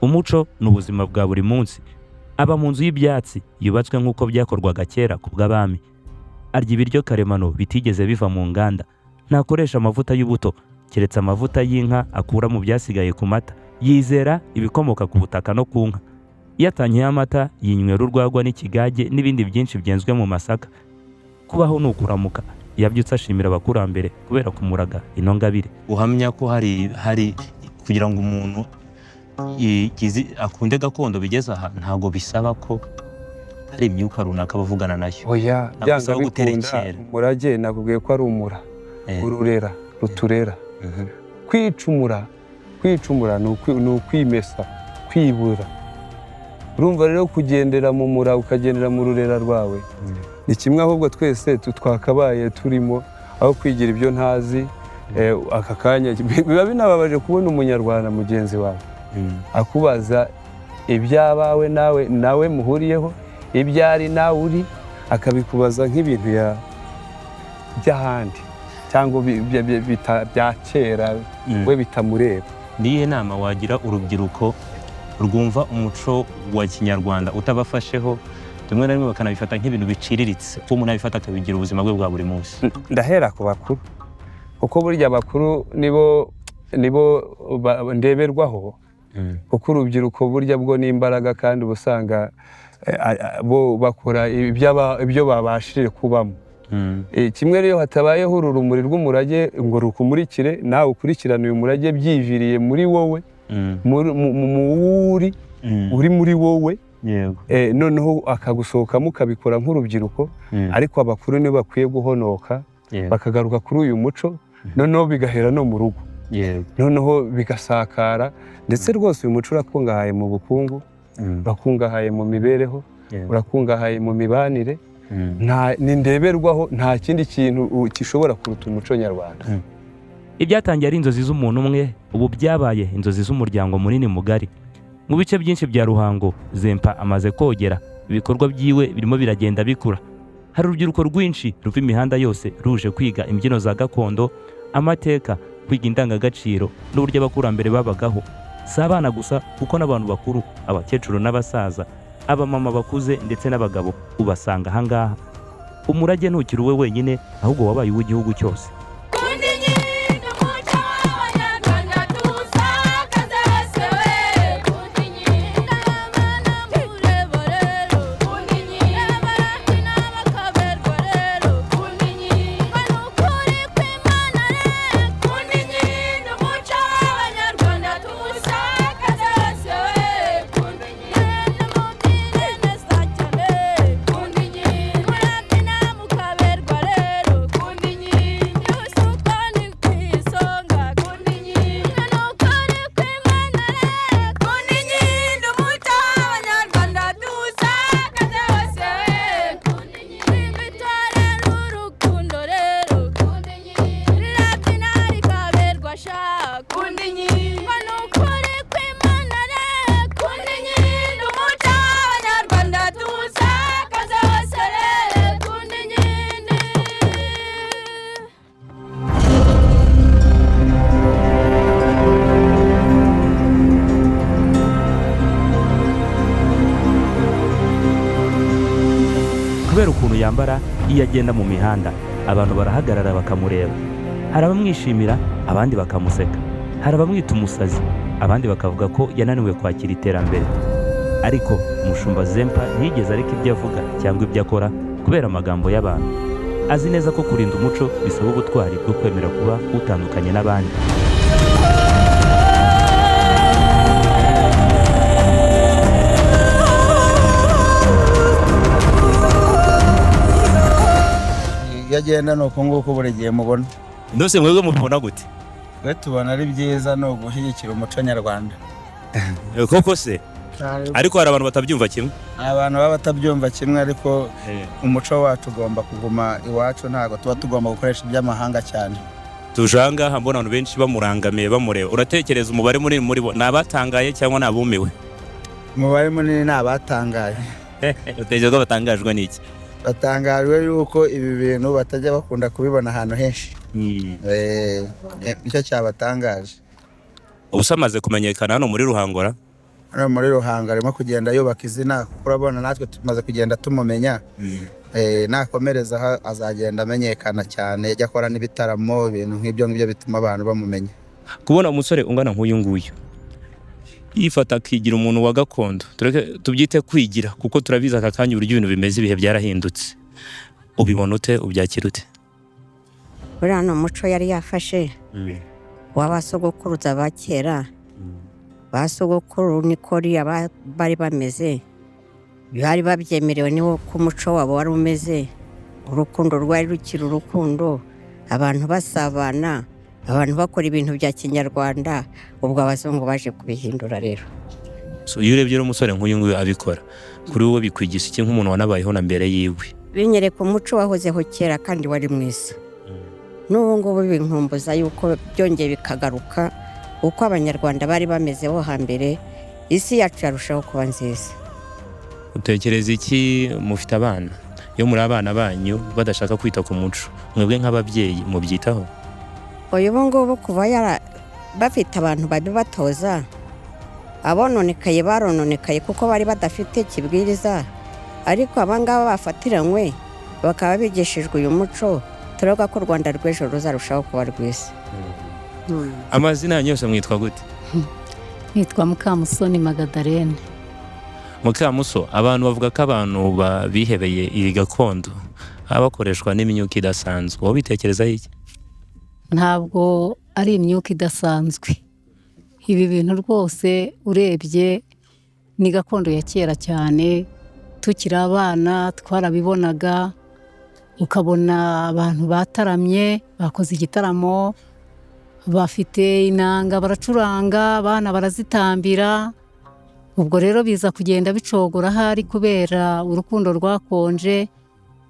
S4: Umuco ni ubuzima bwa buri munsi. Aba mu nzu y'ibyatsi yubatswe nk'uko byakorwaga kera ku bw'abami. Arya ibiryo karemano bitigeze biva mu nganda. Ntakoresha amavuta y'ubuto keretse amavuta y'inka akura mu byasigaye ku mata. Yizera ibikomoka ku butaka no ku nka. Iyo atanyoye amata yinywera urwagwa n'ikigage n'ibindi byinshi byenzwe mu masaka. Kubaho ni ukuramuka. Yabyutse ashimira abakurambere kubera kumuraga ino ngabire.
S1: Uhamya ko hari kugira ngo umuntu akunde gakondo bigeze aha, ntabwo bisaba ko hari imyuka runaka bavugana nayo?
S2: Oya.
S1: Ntabwo
S2: Byanga
S1: bisaba
S2: bikunda.
S1: guterekera.
S2: Umurage nakubwiye ko ari umura, ururera, ruturera. Kwicumura, kwicumura ni ukwimesa, kwibura. Urumva rero, kugendera mu mura, ukagendera mu rurera rwawe ni kimwe. Ahubwo twese twakabaye turimo aho kwigira ibyo ntazi. Aka kanya biba binababaje kubona umunyarwanda mugenzi wawe akubaza ibyabawe, nawe muhuriyeho, ibyari nawe uri, akabikubaza nk'ibintu by'ahandi cyangwa bya kera, we bitamureba.
S1: Ni iyihe nama wagira urubyiruko rwumva umuco wa kinyarwanda utabafasheho, rimwe na rimwe bakanabifata nk'ibintu biciriritse, ko umuntu abifata akabigira ubuzima bwe bwa buri munsi?
S2: Ndahera ku bakuru, kuko burya abakuru nibo ndeberwaho, kuko urubyiruko burya bwo ni imbaraga, kandi uba usanga bo bakora ibyo babashije kubamo. Kimwe rero, hatabayeho uru rumuri rw'umurage ngo rukumurikire, nawe ukurikirane uyu murage byiviriye muri wowe, mu wuri uri muri wowe, noneho akagusohokamo ukabikora nk'urubyiruko. Ariko abakuru nibo bakwiye guhonoka, bakagaruka kuri uyu muco, noneho bigahera no mu rugo, noneho bigasakara. Ndetse rwose uyu muco urakungahaye mu bukungu, urakungahaye mu mibereho, urakungahaye mu mibanire. Ni ndeberwaho, nta kindi kintu gishobora kuruta umuco nyarwanda.
S4: Ibyatangiye ari inzozi z'umuntu umwe, ubu byabaye inzozi z'umuryango munini mugari. Mu bice byinshi bya Ruhango, Zempa amaze kogera, ibikorwa byiwe birimo biragenda bikura. Hari urubyiruko rwinshi ruva imihanda yose ruje kwiga imbyino za gakondo, amateka, kwiga indangagaciro n'uburyo abakurambere babagaho. Si abana gusa, kuko n'abantu bakuru, abakecuru n'abasaza, abamama bakuze ndetse n'abagabo ubasanga ahangaha. Umurage ntukiri uwe wenyine, ahubwo wabaye uw'igihugu cyose.
S5: Kundi nyine umuco w'Abanyarwanda tuwusakaze hose we. Kundi nyine abana mureba rero. Kundi nyine abarati n'abakaberwa rero. Kundi nyine ni ukuri kw'Imana rero. Kundi nyine umuco w'Abanyarwanda tuwusakaze hose we. Kundi nyine mubyine neza cyane. Kundi nyine murabyina mukaberwa rero. Kundi nyine usukwa ni ku isonga. Kundi nyine ni ukuri kw'Imana rero. Kundi nyine umuco w'Abanyarwanda tuwusakaze hose we. Kundi nyine itorero urukundo rero. Kundi nyine rirabyina rikaberwa sha. Kundi nyine ni ukuri kw'Imana rero. Kundi nyine umuco w'Abanyarwanda tuwusakaze hose rero. Kundi nyine.
S4: Kubera ukuntu yambara iyo agenda mu mihanda, abantu barahagarara bakamureba. Hari abamwishimira, abandi bakamuseka. Hari abamwita umusazi, abandi bakavuga ko yananiwe kwakira iterambere. Ariko umushumba Zempa ntiyigeze areka ibyo avuga cyangwa ibyo akora kubera amagambo y'abantu. Azi neza ko kurinda umuco bisaba ubutwari bwo kwemera kuba utandukanye n'abandi.
S6: Iyo agenda ni uku nguku buri gihe mubona.
S1: Ndose mwebwe mubibona gute?
S6: Twe tubona ari byiza, ni ugushyigikira umuco nyarwanda.
S1: Koko se, ariko hari abantu batabyumva kimwe.
S6: Abantu baba batabyumva kimwe, ariko umuco wacu ugomba kuguma iwacu, ntabwo tuba tugomba gukoresha iby'amahanga cyane.
S1: Tuje aha ngaha mbona abantu benshi bamurangamiye, bamureba. Uratekereza umubare munini muri bo ni abatangaye cyangwa ni abumiwe?
S6: Umubare munini ni abatangaye.
S1: Utekereza ko batangajwe n'iki?
S6: Batangajwe yuko ibi bintu batajya bakunda kubibona ahantu henshi. Nicyo cyabatangaje.
S1: Ubusa amaze kumenyekana hano muri Ruhangora.
S6: Hano muri Ruhango arimo kugenda yubaka izina, kuko urabona natwe tumaze kugenda tumumenya. Nakomereza aha azagenda amenyekana cyane, ajya akora n'ibitaramo, ibintu nk'ibyo ngibyo bituma abantu bamumenya.
S1: Kubona umusore ungana nk'uyu nguyu yifata akigira umuntu wa gakondo, tureke tubyite kwigira, kuko turabizi aka kanya uburyo ibintu bimeze, ibihe byarahindutse, ubibona ute, ubyakira ute?
S7: Buriya ni umuco yari yafashe w'abasogokuruza ba kera. Ba sogokuru niko riya bari bameze, bari babyemerewe, niwo ko umuco wabo wari umeze. Urukundo rwari rukiri urukundo, abantu basabana, abantu bakora ibintu bya kinyarwanda. Ubwo abazungu baje kubihindura rero.
S1: So, iyo urebye rero umusore nk'uyu nguyu abikora, kuri wowe bikwigisha iki nk'umuntu wanabayeho na mbere yiwe?
S7: Binyereka umuco wahozeho kera kandi wari mwiza. N'ubu ngubu binkumbuza yuko byongeye bikagaruka uko Abanyarwanda bari bameze bo hambere, isi yacu yarushaho kuba nziza.
S1: Utekereza iki mufite abana? Iyo muri abana banyu badashaka kwita ku muco, mwebwe nk'ababyeyi mubyitaho?
S7: Uyu ubu ngubu kuva yara bafite abantu babibatoza, abononekaye barononekaye kuko bari badafite kibwiriza, ariko abangaba bafatiranywe bakaba bigishijwe uyu muco, turavuga ko u Rwanda rw'ejo ruzarushaho kuba rwiza.
S1: Amazina yanyu yose mwitwa gute?
S8: Nitwa Mukamusoni Magadarene.
S1: Mukamuso, abantu bavuga ko abantu bihebeye iyi gakondo baba bakoreshwa n'imyuka idasanzwe, wowe ubitekerezaho iki?
S8: Ntabwo ari imyuka idasanzwe. Ibi bintu rwose urebye ni gakondo ya kera cyane, tukiri abana twarabibonaga, ukabona abantu bataramye, bakoze igitaramo, bafite inanga baracuranga, abana barazitambira. Ubwo rero biza kugenda bicogora ahari kubera urukundo rwakonje,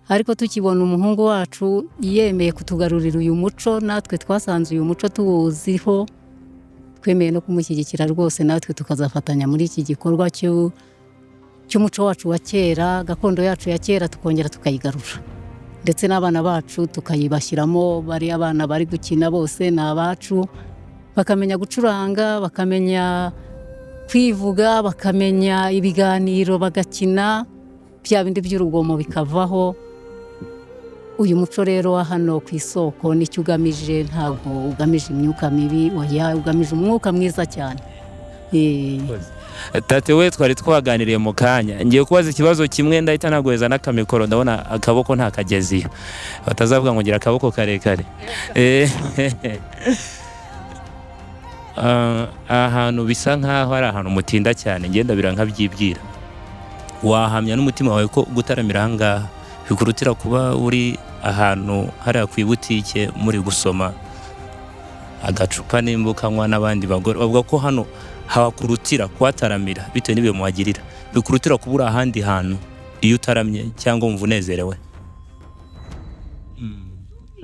S8: ariko tukibona umuhungu wacu yemeye kutugarurira uyu muco, natwe twasanze uyu muco tuwuziho, twemeye no kumushyigikira rwose, natwe tukazafatanya muri iki gikorwa cy'umuco wacu wa kera, gakondo yacu ya kera tukongera tukayigarura, ndetse n'abana bacu tukayibashyiramo. Bariya abana bari gukina bose ni abacu, bakamenya gucuranga, bakamenya kwivuga, bakamenya ibiganiro, bagakina bya bindi by'urugomo bikavaho. Uyu muco rero wa hano ku isoko nicyo ugamije, ntabwo ugamije imyuka mibi, oya, ugamije umwuka mwiza cyane.
S1: Tate we twari twaganiriye mu kanya, ngiye kubaza ikibazo kimwe ndahita naguheza n'akamikoro, ndabona akaboko nta kageziyo, batazavuga ngo ngira akaboko karekare. Aha hantu bisa nkaho ari ahantu mutinda cyane, ngenda birankabyibwira. Wahamya n'umutima wawe ko gutaramira aha ngaha bikurutira kuba uri ahantu hariya ku ibutike muri gusoma agacupa nimba ukanywa n'abandi bagore? Bavuga ko hano hakurutira kuhataramira bitewe n'ibihe muhagirira, bikurutira kuba uri ahandi hantu iyo utaramye cyangwa wumva unezerewe.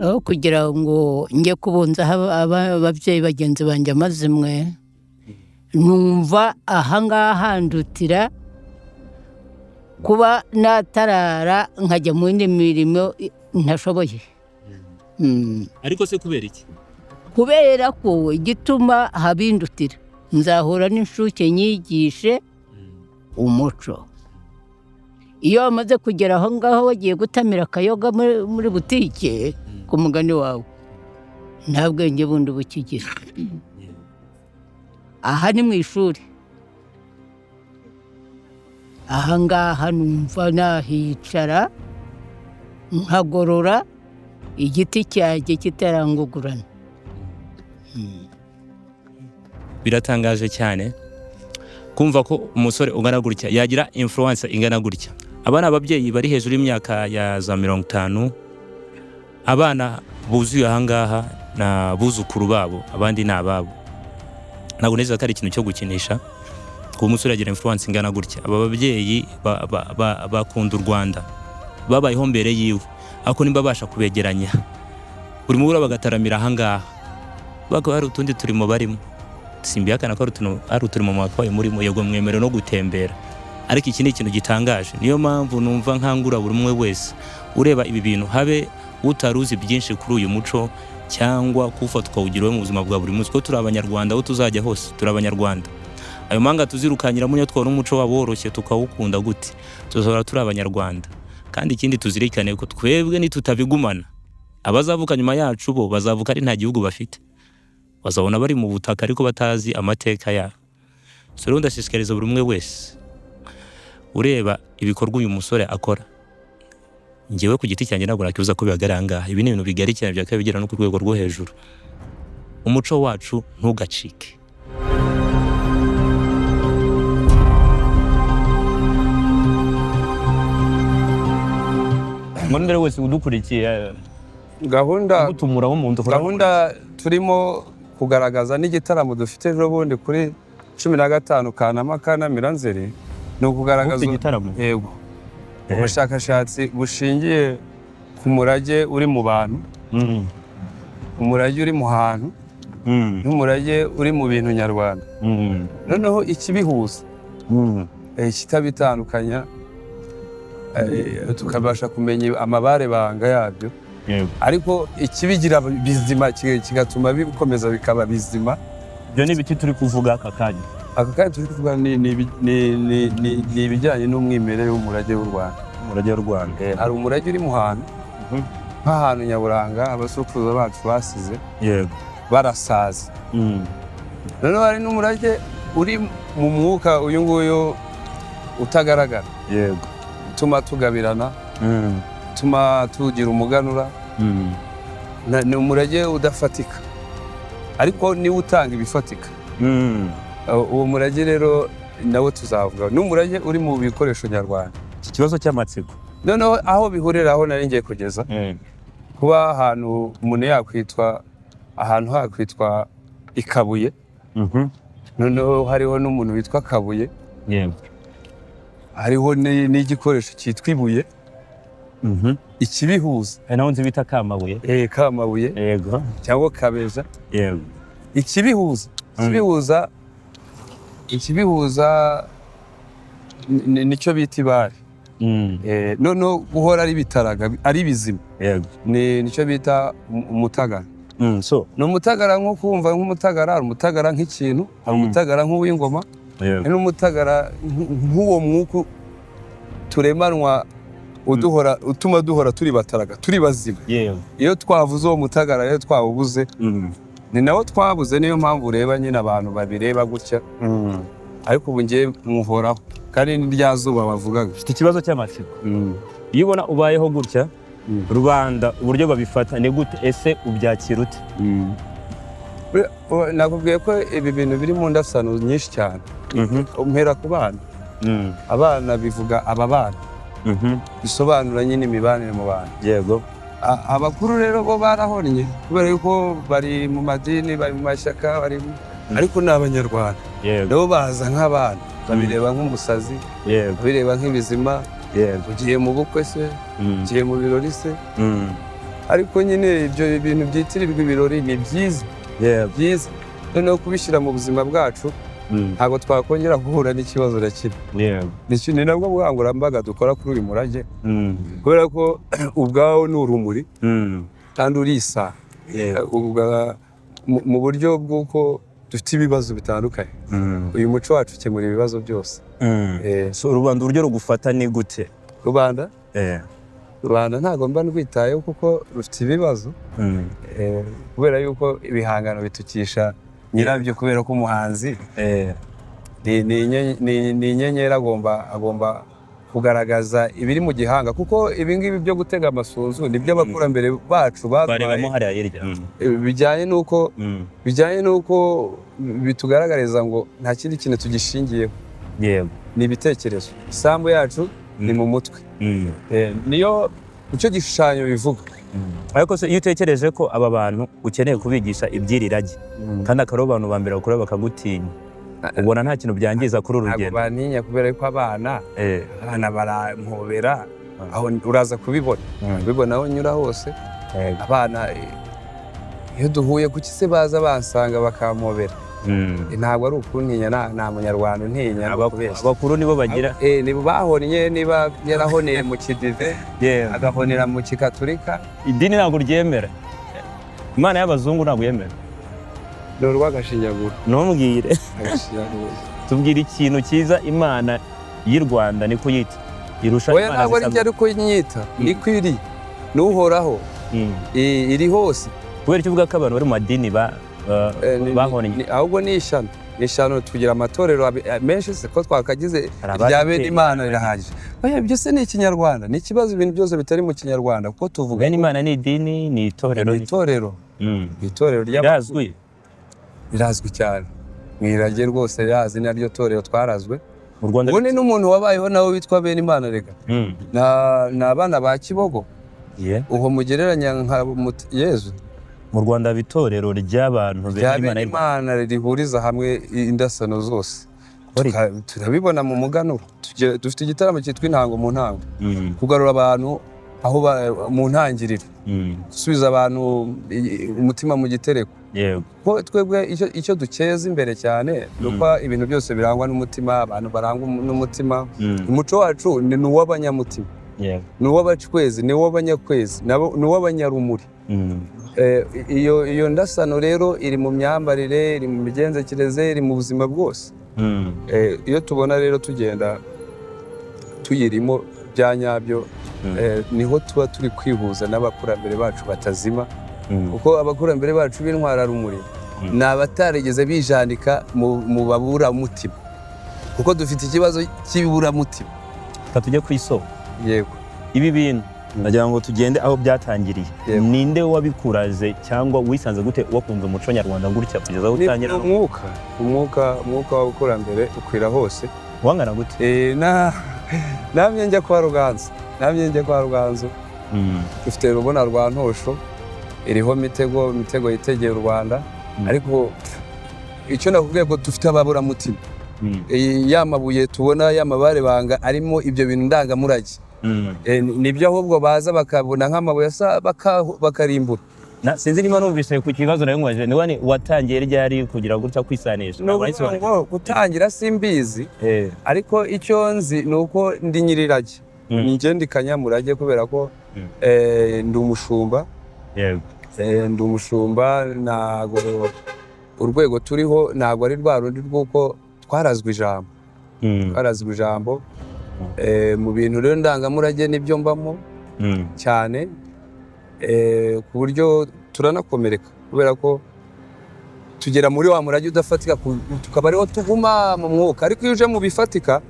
S3: Aho kugira ngo njye kubunza ababyeyi bagenzi banjye amazimwe, numva ahangaha handutira kuba natarara nkajya mu yindi mirimo ntashoboye.
S1: Ariko se kubera iki?
S3: Kubera ko igituma habindutira, nzahura n'inshuke nyigishe umuco. Iyo wamaze kugera aho ngaho wagiye gutamira akayoga muri butike ku mugani wawe, nta bwenge bundi bukigira. Aha ni mu ishuri. Ahangaha numva nahicara nkagorora igiti cyanjye kitarangugurana.
S1: Biratangaje cyane kumva ko umusore ungana gutya yagira influence ingana gutya. Aba ni ababyeyi bari hejuru y'imyaka ya za 50, abana buzuye ahangaha na buzukuru babo, abandi ni ababo. Ntabwo neza ko ari ikintu cyo gukinisha kuba umusore yagira influence ingana gutya. Aba babyeyi bakunda u Rwanda, babayeho mbere yiwe, ariko nimba babasha kubegeranya buri mugoroba bagataramira ahangaha, bakaba hari utundi turimo barimo. Simbihakana ko ari uturimo mwakabaye murimo, yego mwemerewe no gutembera, ariko iki ni ikintu gitangaje. Niyo mpamvu numva nkangura buri umwe wese ureba ibi bintu, habe utaruzi byinshi kuri uyu muco cyangwa kuwufata ukawugira uwe mu buzima bwa buri munsi, kuko turi Abanyarwanda, aho tuzajya hose turi Abanyarwanda. Ayo mahanga tuzirukanyiramo niyo twabona umuco wabo woroshye tukawukunda gute, tuzahora turi Abanyarwanda. Kandi ikindi tuzirikane ko twebwe nitutabigumana, abazavuka nyuma yacu bo bazavuka ari nta gihugu bafite, bazabona bari mu butaka ariko batazi amateka yabo. So rero ndashishikariza buri umwe wese ureba ibikorwa uyu musore akora, njyewe ku giti cyanjye ntabwo nakibuza ko bihagarara ahangaha. Ibi ni ibintu bigari cyane byakabaye bigera no ku rwego rwo hejuru. Umuco wacu ntugacike. Mbere wese udukurikiye
S2: Gahunda
S1: utumuraho mu nzu.
S2: Gahunda turimo kugaragaza n'igitaramo dufite ejo bundi kuri 15 Kanama Kanamira Nzeri, ni ukugaragaza
S1: igitaramo.
S2: Yego, ubushakashatsi bushingiye ku murage uri mu bantu, umurage uri mu hantu, n'umurage uri mu bintu nyarwanda. Noneho ikibihuza, ikitabitandukanya, tukabasha kumenya amabare banga yabyo, ariko ikibigira bizima kigatuma bikomeza bikaba bizima.
S1: Ibyo ni ibiti turi kuvuga aka kanya.
S2: Aka kanya turi kuvuga ni ibijyanye n'umwimerere w'umurage w'u Rwanda.
S1: Umurage w'u Rwanda.
S2: Hari umurage uri mu hantu, nk'ahantu nyaburanga abasokuruza bacu basize barasaza. Noneho hari n'umurage uri mu mwuka uyu nguyu utagaragara, utuma tugabirana, utuma tugira umuganura. Ni umurage udafatika, ariko niwe utanga ibifatika. Uwo murage rero nawe tuzavuga ni umurage uri mu bikoresho nyarwanda.
S1: Iki kibazo cy'amatsiko
S2: Noneho aho bihurira, aho nari ngiye kugeza, kuba ahantu umuntu yakwitwa, ahantu hakwitwa ikabuye, noneho hariho n'umuntu witwa Kabuye, hariho n'igikoresho cyitwa ibuye, ikibihuza.
S1: Hari naho nzi bita Kamabuye.
S2: Kamabuye cyangwa Kabeja. Ikibihuza, ikibihuza nicyo bita ibare. Noneho guhora ari bitaraga ari bizima, nicyo bita umutagara. Ni umutagara nko kumva nk'umutagara, hari umutagara nk'ikintu, hari umutagara nk'uw'ingoma, hari n'umutagara nk'uwo mwuka turemanwa uduhora, utuma duhora turi bataraga, turi bazima. Iyo twavuze uwo mutagara rero twawubuze, ni nawo twabuze. Niyo mpamvu ureba nyine abantu babireba gutya, ariko ubu ngiye muhoraho kandi ni rya zuba bavugaga.
S1: Mfite ikibazo cy'amatsiko. Iyo ubona ubayeho gutya, rubanda uburyo babifata ni gute? Ese ubyakira ute?
S2: Nakubwiye ko ibi bintu biri mu ndasano nyinshi cyane. Mpera ku bana. Abana bivuga aba bana, bisobanura nyine imibanire mu bantu. Abakuru rero bo barahonnye kubera yuko bari mu madini, bari mu mashyaka, bari ariko ni Abanyarwanda. Nabo baza nk'abana, babireba nk'umusazi, babireba nk'ibizima. Ugiye mu bukwe se, ugiye mu birori se, ariko nyine ibyo bintu byitirirwa ibirori ni byiza, byiza. Noneho kubishyira mu buzima bwacu, ntabwo twakongera guhura n'ikibazo na kimwe. Ni nabwo bukangurambaga dukora kuri uyu murage, kubera ko ubwawo ni urumuri kandi urisa mu buryo bw'uko dufite ibibazo bitandukanye. Uyu muco wacu ukemura ibibazo byose.
S1: So rubanda uburyo rugufata ni gute?
S2: Rubanda, rubanda ntabwo mba ndwitayeho kuko rufite ibibazo. Kubera yuko ibihangano bitukisha nyirabyo, kubera ko umuhanzi Ni inyenyeri, agomba kugaragaza ibiri mu gihanga, kuko ibi ngibi byo gutega amasunzu ni byo abakurambere bacu baduhaye.
S1: Barebamo hariya hirya.
S2: Bijyanye n'uko bijyanye n'uko bitugaragariza ngo nta kindi kintu tugishingiyeho, ni ibitekerezo. Isambu yacu ni mu mutwe. Niyo nicyo gishushanyo bivuga.
S1: Ariko se iyo utekereje ko aba bantu ukeneye kubigisha iby'iri rage, kandi akaba ari abantu ba mbere bakora bakagutinya, ubona nta kintu byangiza kuri uru
S2: Ntabwo
S1: rugendo?
S2: bantinya, kubera ko abana barampobera. Aho uraza kubibona, ubibona aho nyura hose. Abana, iyo duhuye, kuki se baza bansanga bakampobera? Ntabwo ari ukuntinya, nta munyarwanda untinya, ni ukubeshya.
S1: Abakuru nibo bagira.
S2: Nibo bahonnye, niba yarahoneye mu kidive, agahonera mu kikaturika.
S1: Idini ntabwo ryemera, Imana y'abazungu ntabwo yemera.
S2: Ni urw'agashinyaguro.
S1: Ntumbwire.
S2: Agashinyaguro.
S1: Tubwire ikintu cyiza Imana y'u Rwanda, niko yita, irusha
S2: Oya,
S1: imana
S2: ntabwo ari
S1: zisanzwe.
S2: njye, ariko nyita niko iri, ni Uhoraho. Iri hose.
S1: Kubera icyo uvuga ko abantu bari mu madini bahonnye?
S2: Ahubwo ni ishyano, ni ishyano. Tugira amatorero menshi se ko twakagize
S1: Hari
S2: irya
S1: abadeperi.
S2: bene Imana rirahagije. Oya, ibyo se ni ikinyarwanda? Ni ikibazo ibintu byose bitari mu kinyarwanda, kuko tuvuga
S1: Bene Imana ni idini, ni itorero?
S2: Ni itorero. Ni itorero
S1: Rirazwi?
S2: Rirazwi cyane mu irage rwose, rirazi, naryo torero twarazwe.
S1: Mu Rwanda.
S2: Ubundi n'umuntu wabayeho nawe witwa bene Imana rega ni abana ba Kibogo. Uwo mugereranya nka Yezu.
S1: Mu Rwanda haba itorero ry'abantu
S2: Rya
S1: bemera Imana
S2: bene
S1: y'u Rwanda?
S2: Imana rihuriza hamwe indasano zose. Turabibona mu muganuro. Dufite igitaramo cyitwa Intango mu ntango, kugarura abantu aho mu ntangiriro, gusubiza abantu umutima mu gitereko. Ko twebwe icyo dukeza imbere cyane ni uko ibintu byose birangwa n'umutima, abantu barangwa n'umutima. Umuco wacu ni uw'abanyamutima, ni uw'abacwezi, ni uw'abanyakwezi, ni uw'abanyarumuri. Iyo ndasano rero iri mu myambarire, iri mu migenzereze, iri mu buzima bwose. Iyo tubona rero tugenda tuyirimo bya nyabyo, niho tuba turi kwihuza n'abakurambere bacu batazima, kuko abakurambere bacu b'intwararumuri ni abatarigeze bijandika mu baburamutima, kuko dufite ikibazo cy'iburamutima.
S1: Reka tujye ku isoko.
S2: Yego.
S1: Ibi bintu nagira ngo tugende aho byatangiriye.
S2: Yego.
S1: Ninde wabikuraze, cyangwa wisanze gute wakunze umuco nyarwanda gutya kugeza aho
S2: Ni
S1: utangira?
S2: umwuka w'abakurambere ukwira hose.
S1: Wangana gute?
S2: Namye njya kwa Ruganzu, namye njya kwa Ruganzu. Dufite rubona rwa Ntosho iriho Mitego, Mitego yitegeye u Rwanda. Ariko icyo nakubwiye ko dufite ababuramutima, ya mabuye tubona, ya mabare banga arimo ibyo bintu ndangamurage. Nibyo ahubwo baza bakabona nk'amabuye asa bakarimbura.
S1: Sinzi niba numvise ku kibazo nawe nkubaje, niba ni watangiye ryari kugira gutya kwisanisha?
S2: Ni
S1: Ntabwo
S2: ukuvuga
S1: nabisobanukiwe.
S2: ngo gutangira simbizi, ariko icyo nzi ni uko ndi nyirirage. Ni ndi kanyamurage kubera ko ndi umushumba. Ndi umushumba. Ntabwo urwego turiho ntabwo ari rwa rundi rw'uko twarazwe ijambo. Twarazwe ijambo. Mu bintu rero ndangamurage nibyo mbamo cyane, ku buryo turanakomereka kubera ko tugera muri wa murage udafatika, tukaba ariho tuguma mu mwuka. Ariko iyo uje mu bifatika,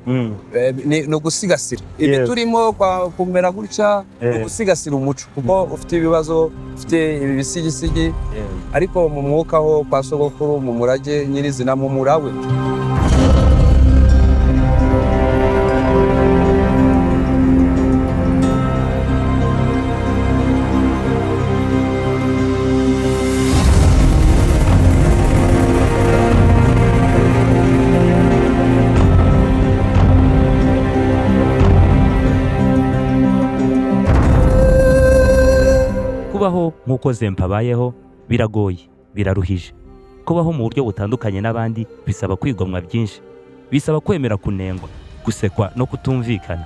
S2: ni ugusigasira ibi turimo kumera gutya, ni ugusigasira umuco, kuko ufite ibibazo, ufite ibi bisigisigi. Ariko mu mwuka ho kwa sogokuru, mu murage nyirizina, mu murawe.
S4: Kubaho nk'uko Zempa abayeho biragoye, biraruhije. Kubaho mu buryo butandukanye n'abandi bisaba kwigomwa byinshi, bisaba kwemera kunengwa, gusekwa no kutumvikana.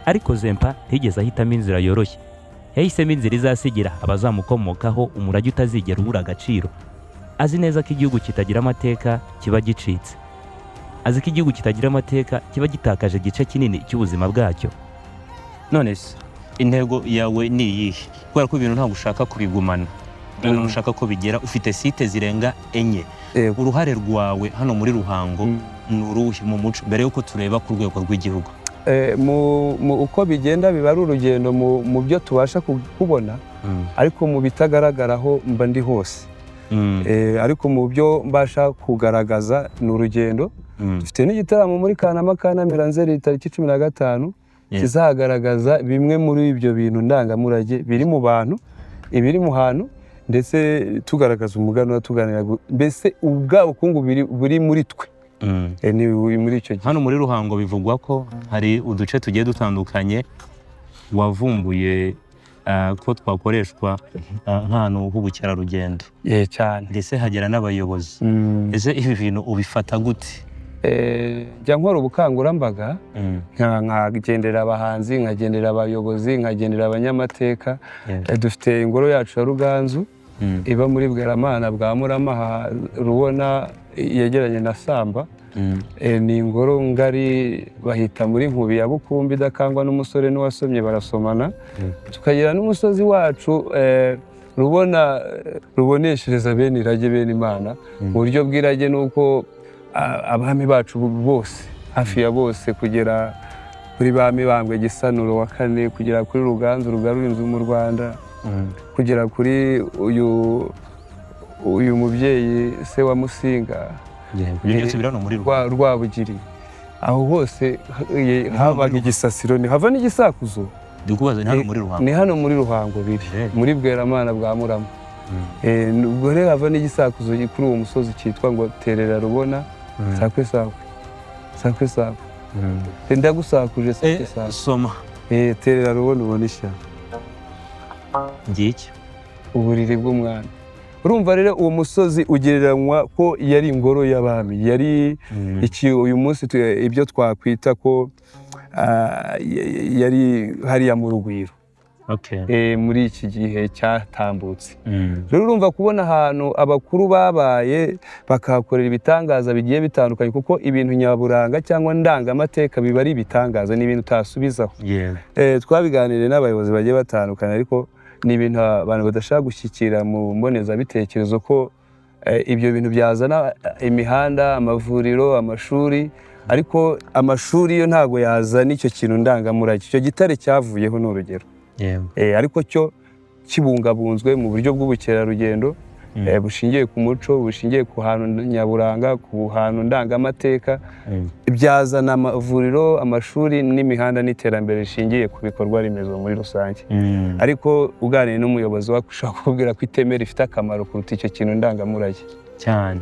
S4: Ariko Zempa ntiyigeze ahitamo inzira yoroshye. Yahisemo inzira izasigira abazamukomokaho umurage utazigera ubura agaciro. Azi neza ko igihugu kitagira amateka kiba gicitse. Azi ko igihugu kitagira amateka kiba gitakaje igice kinini cy'ubuzima bwacyo.
S1: None se intego yawe ni iyihe? Kubera ko ibintu ntabwo ushaka kubigumana. Noneho ushaka ko bigera, ufite site zirenga 4. Uruhare rwawe hano muri Ruhango ni uruhe mu muco, mbere y'uko tureba ku rwego rw'igihugu?
S2: Uko bigenda biba ari urugendo mu byo tubasha kubona, ariko mu bitagaragaraho mba ndi hose. Ariko mu byo mbasha kugaragaza ni urugendo. Dufite n'igitaramo muri Kanama, Kanamira, Nzeri tariki 15, kizagaragaza bimwe muri ibyo bintu ndangamurage biri mu bantu, ibiri mu hantu, ndetse tugaragaza umuganura, tuganira mbese ubwa bukungu buri muri twe. Ni muri icyo gihe.
S1: Hano muri Ruhango bivugwa ko hari uduce tugiye dutandukanye wavumbuye ko twakoreshwa nk'ahantu h'ubukerarugendo.
S2: Cyane.
S1: Ndetse hagera n'abayobozi. Ese ibi bintu ubifata gute?
S2: Njya nkora ubukangurambaga, nkagendera abahanzi, nkagendera abayobozi, nkagendera abanyamateka. Dufite ingoro yacu ya Ruganzu iba muri Bweramana bwa Murama, Rubona, yegeranye na Samba. Ni ingoro ngari bahita muri Nkubi ya Bukumbi, idakangwa n'umusore n'uwasomye barasomana. Tukagira n'umusozi wacu Rubona, ruboneshereza bene irage, bene Imana. Mu buryo bw'irage ni uko abami bacu bose, hafi ya bose, kugera kuri ba Mibambwe Gisanura wa kane, kugera kuri Ruganzu rugarura inzu mu Rwanda, kugera kuri uyu mubyeyi se wa Musinga,
S1: Ibyo byose biri hano muri Ruhango.
S2: Rwabugiri, aho hose habaga igisasiro, hava n'igisakuzo.
S1: Ndikubaza, ni hano muri Ruhango?
S2: Ni hano muri Ruhango biri, muri Bweramana bwa Murama. Ubwo rero hava n'igisakuzo kuri uwo musozi cyitwa ngo terera Rubona, sakwe sakwe sakwe sakwe, ndagusakuje sakwe sakwe.
S1: Soma.
S2: Terera Rubona ubona ishyano.
S1: Ngiki
S2: uburiri bw'umwami. Urumva rero uwo musozi ugereranywa ko yari ingoro y'abami, yari iki uyu munsi ibyo twakwita ko yari hariya mu Rugwiro. Muri iki gihe cyatambutse. Rero urumva kubona ahantu abakuru babaye bakahakorera ibitangaza bigiye bitandukanye, kuko ibintu nyaburanga cyangwa ndangamateka biba ari ibitangaza, ni ibintu utasubizaho. Twabiganiriye n'abayobozi bagiye batandukanye, ariko ni ibintu abantu badashaka gushyikira mu mbonezabitekerezo, ko ibyo bintu byazana imihanda, amavuriro, amashuri, ariko amashuri yo ntabwo yazana icyo kintu ndangamurage. Icyo gitare cyavuyeho ni urugero. Ariko cyo kibungabunzwe mu buryo bw'ubukerarugendo, bushingiye ku muco, bushingiye ku hantu nyaburanga, ku hantu ndangamateka, byazana amavuriro, amashuri n'imihanda n'iterambere rishingiye ku bikorwa remezo muri rusange. Ariko uganiriye n'umuyobozi wacu ushobora kukubwira ko iteme rifite akamaro kuruta icyo kintu ndangamurage.
S1: Cyane.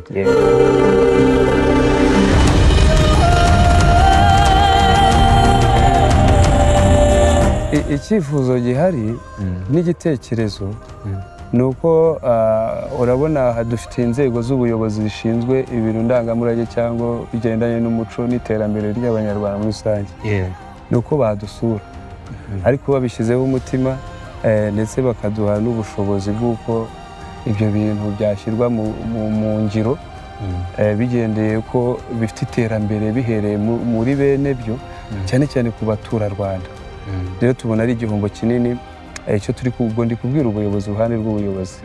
S2: Icyifuzo gihari n'igitekerezo ni uko urabona dufite inzego z'ubuyobozi zishinzwe ibintu ndangamurage cyangwa bigendanye n'umuco n'iterambere ry'Abanyarwanda muri rusange. Ni uko badusura, ariko babishyizeho umutima, ndetse bakaduha n'ubushobozi bw'uko ibyo bintu byashyirwa mu ngiro, bigendeye ko bifite iterambere bihereye muri bene byo, cyane cyane ku baturarwanda. Rero tubona ari igihombo kinini. Icyo turi ubwo ndi kubwira ubuyobozi, uruhande rw'ubuyobozi.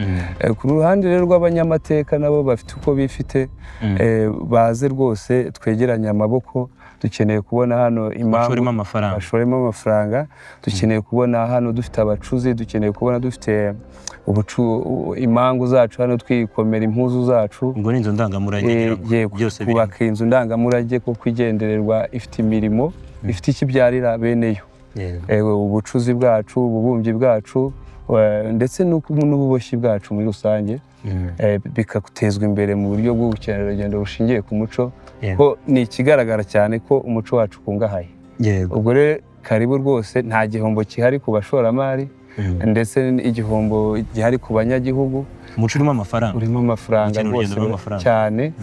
S2: Ku ruhande rero rw'abanyamateka nabo bafite uko bifite, baze rwose twegeranye amaboko. Dukeneye kubona hano impamvu bashoremo amafaranga, dukeneye kubona hano dufite abacuzi, dukeneye kubona dufite imangu zacu hano, twikomera impuzu zacu.
S1: Ubwo ni inzu ndangamurage.
S2: Byose kubaka inzu ndangamurage kuko igendererwa, ifite imirimo, ifite ikibyarira beneyo. Ubucuzi bwacu, ububumbyi bwacu, ndetse n'ububoshyi bwacu muri rusange, bikatezwa imbere mu buryo bw'ubukerarugendo bushingiye ku muco, ko ni ikigaragara cyane ko umuco wacu ukungahaye. Ubwo rero karibu rwose, nta gihombo gihari ku bashoramari, ndetse igihombo gihari ku banyagihugu.
S1: Umuco urimo amafaranga.
S2: Urimo amafaranga rwose cyane.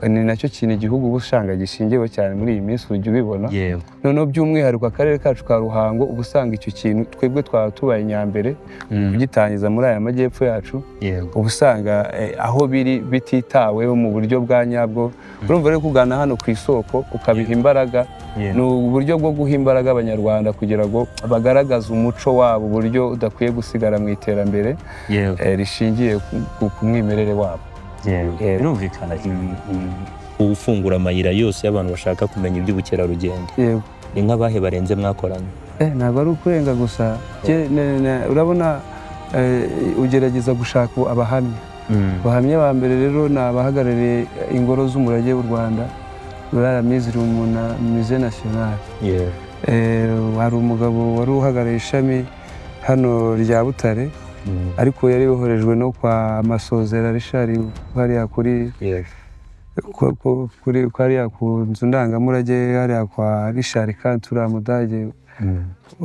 S2: Ni nacyo kintu igihugu uba usanga gishingiyeho cyane muri iyi minsi, ujya ubibona. Noneho by'umwihariko akarere kacu ka Ruhango uba usanga icyo kintu twebwe twaba tubaye inyambere kugitangiza muri aya majyepfo yacu, uba usanga aho biri bititaweho mu buryo bwa nyabwo. Urumva rero kugana hano ku isoko ukabiha imbaraga, ni uburyo bwo guha imbaraga Abanyarwanda kugira ngo bagaragaze umuco wabo, uburyo udakwiye gusigara mu iterambere rishingiye ku mwimerere wabo.
S1: Birumvikana, ufungura amayira yose y'abantu bashaka kumenya iby'ubukerarugendo.
S2: Yego.
S1: Ni nk'abahe barenze mwakoranye?
S2: Ntabwo ari ukurenga gusa. Urabona, ugerageza gushaka abahamya. Abahamya ba mbere rero ni abahagarariye ingoro z'umurage w'u Rwanda, ruriya Museum na Musée National. Hari umugabo wari uhagarariye ishami hano rya Butare, ariko yari yoherejwe no kwa Masozera Richard hariya kuri kuri hariya ku nzu ndangamurage, hariya kwa Richard Kantura Mudage,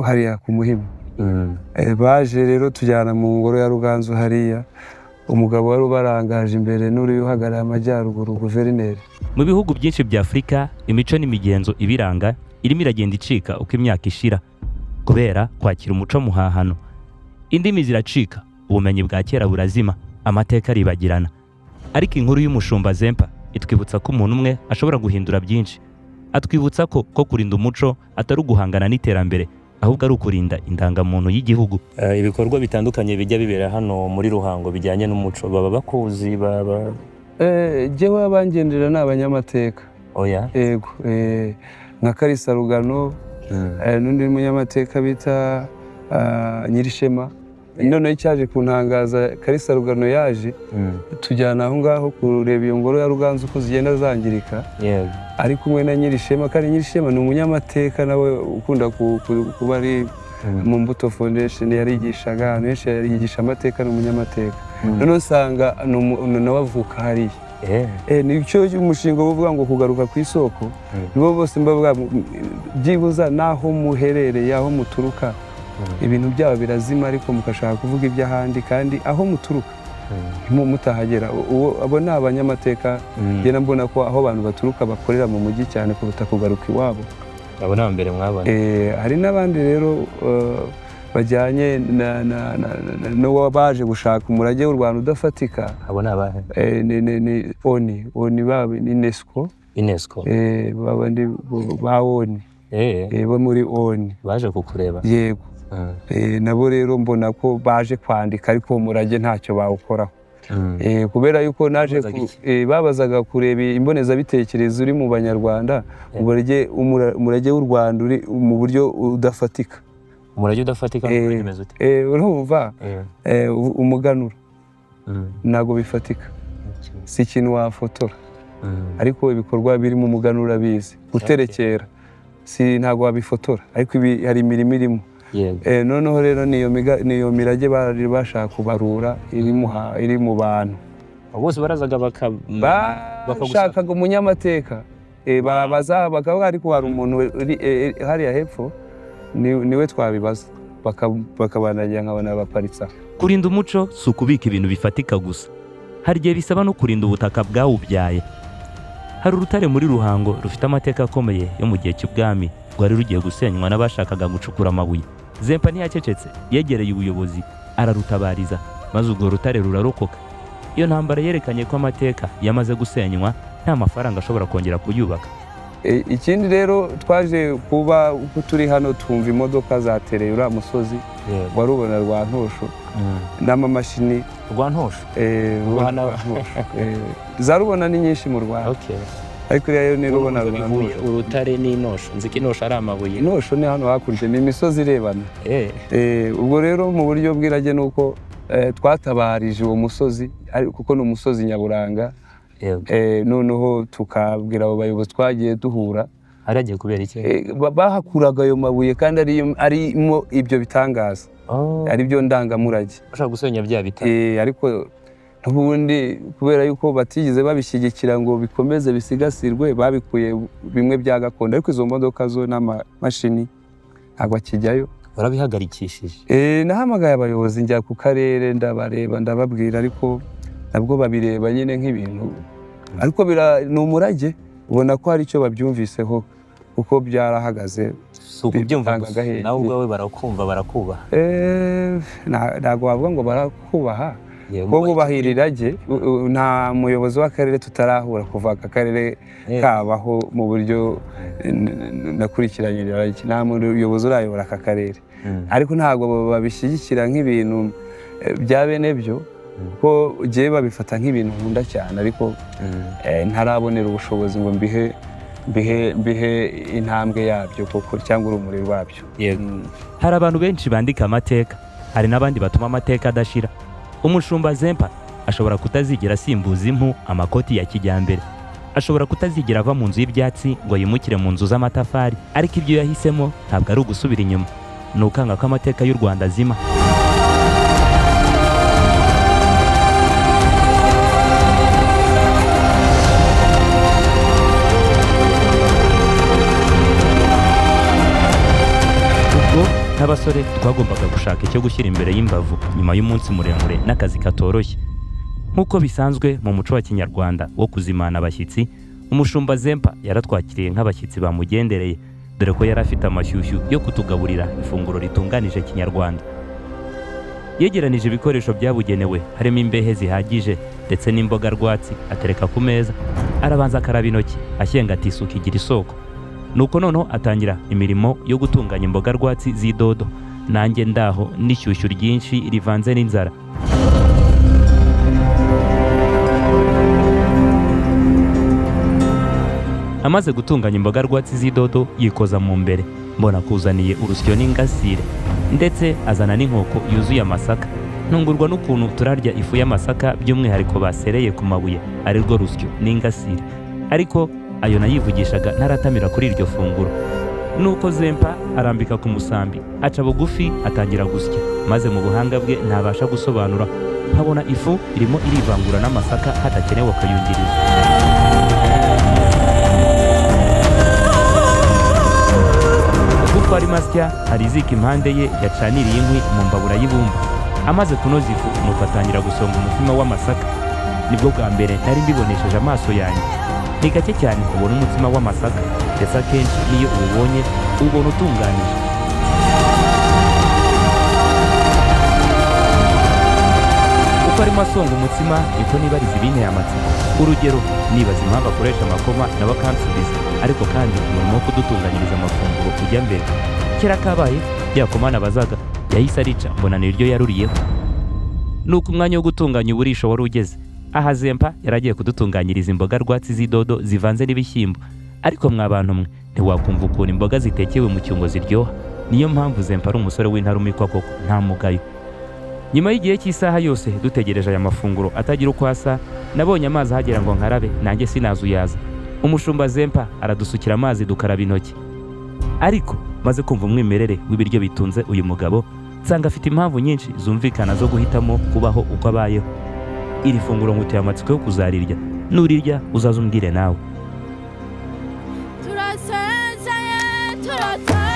S2: hariya ku Muhima. Baje rero tujyana mu ngoro ya Ruganzu hariya, umugabo wari ubarangaje imbere n'uri uhagarariye amajyaruguru, guverineri.
S4: Mu bihugu byinshi bya Afurika, imico n'imigenzo ibiranga irimo iragenda icika uko imyaka ishira kubera kwakira umuco muhahano. Indimi ziracika, ubumenyi bwa kera burazima, amateka aribagirana. Ariko inkuru y'umushumba Zempa itwibutsa ko umuntu umwe ashobora guhindura byinshi. Atwibutsa ko kurinda umuco atari uguhangana n'iterambere, ahubwo ari ukurinda indangamuntu y'igihugu.
S1: Ibikorwa bitandukanye bijya bibera hano muri Ruhango bijyanye n'umuco, baba bakuzi, baba
S2: Jyewe abangendera ni abanyamateka.
S1: Oya?
S2: Yego, nka Kalisa Rugano, n'undi munyamateka bita Nyirishema. Noneho icyaje kuntangaza, Kalisa Rugano yaje tujyana aho ngaho kureba iyo ngoro ya Ruganzu uko zigenda zangirika, ari kumwe na Nyirishema. Kandi Nyirishema ni umunyamateka nawe ukunda kuba ari mu Mbuto Foundation, yarigishaga ahantu henshi, yarigisha amateka, ni umunyamateka. Noneho usanga nawe avuka hariya. Nicyo umushinga uvuga ngo kugaruka ku isoko. Nibo bose mbavuga byibuza n'aho muherereye, aho muturuka, ibintu byabo birazima, ariko mugashaka kuvuga iby'ahandi kandi aho muturuka mutahagera. Abo ni abanyamateka. Ngenda mbona ko aho abantu baturuka bakorera mu mujyi cyane kuruta kugaruka iwabo.
S1: Abo ni abambere mwabona.
S2: Hari n'abandi rero bajyanye n'uwo baje gushaka umurage w'u Rwanda udafatika.
S1: Abo ni abahe?
S2: Ni ONU, ni UNESCO.
S1: UNESCO.
S2: Babandi ba ONU. Bo muri ONU.
S1: Baje kukureba?
S2: Yego. Nabo rero mbona ko baje kwandika, ariko uwo murage ntacyo bawukoraho. Kubera yuko naje babazaga kureba imbonezabitekerezo uri mu Banyarwanda, umurage w'u Rwanda uri mu buryo udafatika.
S1: Umurage udafatika umeze ute?
S2: Urumva, umuganura ntabwo bifatika, si ikintu wafotora, ariko ibikorwa biri mu muganura bizi guterekera, si ntabwo wabifotora, ariko hari imirimo irimo. Noneho rero niyo mirage bari bashaka kubarura iri mu bantu.
S1: Bose barazaga
S2: bashakaga umunyamateka, babaza bakavuga, ariko hari umuntu uri hariya hepfo niwe twabibaza, bakabanagira nkabona baparitsa.
S4: Kurinda umuco si ukubika ibintu bifatika gusa, hari igihe bisaba no kurinda ubutaka bwawubyaye. Hari urutare muri Ruhango rufite amateka akomeye yo mu gihe cy'ubwami, rwari rugiye gusenywa n'abashakaga gucukura amabuye. Zempa ntiyacecetse, yegereye ubuyobozi ararutabariza, maze urwo rutare rurarokoka. Iyo ntambara yerekanye ko amateka yamaze gusenywa nta mafaranga ashobora kongera kuyubaka.
S2: Ikindi rero twaje kuba turi hano twumva imodoka zatereye uriya musozi wari ubona rwa Ntosho n'amamashini
S1: rwa Ntosho.
S2: Za rubona ni nyinshi mu Rwanda, ariko iriya ni rubona rwa Ntosho.
S1: Urutare n'Intosho, nzi ko Intosho ari amabuye.
S2: Intosho ni hano hakurya, ni imisozi irebana. Ubwo rero mu buryo bw'irage ni uko twatabarije uwo musozi, kuko ni umusozi nyaburanga. Noneho tukabwira abo bayobozi twagiye duhura.
S1: Haragiye kubera iki?
S2: Bahakuraga ayo mabuye kandi arimo ibyo bitangaza, ari byo ndangamurage.
S1: Bashaka gusenya bya bitaro.
S2: Ariko n'ubundi kubera yuko batigeze babishyigikira ngo bikomeze bisigasirwe, babikuye bimwe bya gakondo, ariko izo modoka zo n'amamashini ntabwo akijyayo.
S1: Warabihagarikishije?
S2: Nahamagaye abayobozi, njya ku karere ndabareba, ndababwira, ariko nabwo babireba nyine nk'ibintu, ariko ni umurage, ubona ko hari icyo babyumviseho kuko byarahagaze.
S1: Si ukubyumva gusa, nawe ubwawe barakumva, barakubaha.
S2: Ntabwo wavuga ngo barakubaha, kuko bubahira irage. Nta muyobozi w'akarere tutarahura kuva aka karere kabaho mu buryo nakurikiranye irage, nta muyobozi urayobora aka karere, ariko ntabwo babishyigikira nk'ibintu bya bene byo. Kuko ugiye babifata nk'ibintu nkunda cyane, ariko ntarabonera ubushobozi ngo mbihe intambwe yabyo koko cyangwa urumuri rwabyo.
S4: Yego. Hari abantu benshi bandika amateka, hari n'abandi batuma amateka adashira. Umushumba Zempa ashobora kutazigera asimbuza impu amakoti ya kijyambere, ashobora kutazigera ava mu nzu y'ibyatsi ngo yimukire mu nzu z'amatafari, ariko ibyo yahisemo ntabwo ari ugusubira inyuma, ni ukanga ko amateka y'u Rwanda azima. Ubwo nk'abasore twagombaga gushaka icyo gushyira imbere y'imbavu nyuma y'umunsi muremure n'akazi katoroshye. Nk'uko bisanzwe mu muco wa kinyarwanda wo kuzimana abashyitsi, umushumba Zempa yaratwakiriye nk'abashyitsi bamugendereye, dore ko yari afite amashyushyu yo kutugaburira ifunguro ritunganije kinyarwanda. Yegeranije ibikoresho byabugenewe harimo imbehe zihagije ndetse n'imboga rwatsi, atereka ku meza, arabanza akaraba intoki ashyenga ati isuku igira isoko. Nuko noneho atangira imirimo yo gutunganya imboga rwatsi z'idodo, nanjye ndaho n'ishyushyu ryinshi rivanze n'inzara. Amaze gutunganya imboga rwatsi z'idodo yikoza mu mbere, mbona kuzaniye urusyo n'ingasire, ndetse azana n'inkoko yuzuye amasaka. Ntungurwa n'ukuntu turarya ifu y'amasaka by'umwihariko basereye ku mabuye, ari rwo rusyo n'ingasire. Ariko ayo nayivugishaga ntaratamira kuri iryo funguro. Nuko Zempa arambika ku musambi, aca bugufi atangira gusya, maze mu buhanga bwe ntabasha gusobanura, nkabona ifu irimo irivangura n'amasaka hadakenewe akayungirizo. Kuko ari masya hari iziko impande ye yacaniriye inkwi mu mbabura y'ibumba. Amaze kunoza ifu nuko atangira gusonga umutsima w'amasaka. Nibwo bwa mbere nari mbibonesheje amaso yanjye. Ni gake cyane ubona umutsima w'amasaka, ndetse akenshi n'iyo uwubonye uwubona utunganije. Uko arimo asonga umutsima niko nibariza ibinteye amatsiko. Urugero, nibaza impamvu akoresha amakoma nawe akansubiza, ariko kandi umurimo wo kudutunganyiriza amafunguro ujya mbere. Kera kabaye ya koma nabazaga yahise arica, mbona ni iryo yaruriyeho. Nuko umwanya wo gutunganya uburisho wari ugeze. Aha Zempa yari agiye kudutunganyiriza imboga rwatsi z'idodo zivanze n'ibishyimbo. Ariko mwa bantu mwe, ntiwakumva ukuntu imboga zitekewe mu cyungo ziryoha. Niyo mpamvu Zempa ari umusore w'intarumikwa koko, nta mugayo. Nyuma y'igihe cy'isaha yose dutegereje aya mafunguro atagira uko asa, nabonye amazi ahagera ngo nkarabe, nanjye sinazuyaza. Umushumba Zempa aradusukira amazi dukaraba intoki. Ariko maze kumva umwimerere w'ibiryo bitunze uyu mugabo, nsanga afite impamvu nyinshi zumvikana zo guhitamo kubaho uko abayeho. Iri funguro nguteye amatsiko yo kuzarirya, nurirya uzaze umbwire nawe.
S5: Turasezeye, turataha.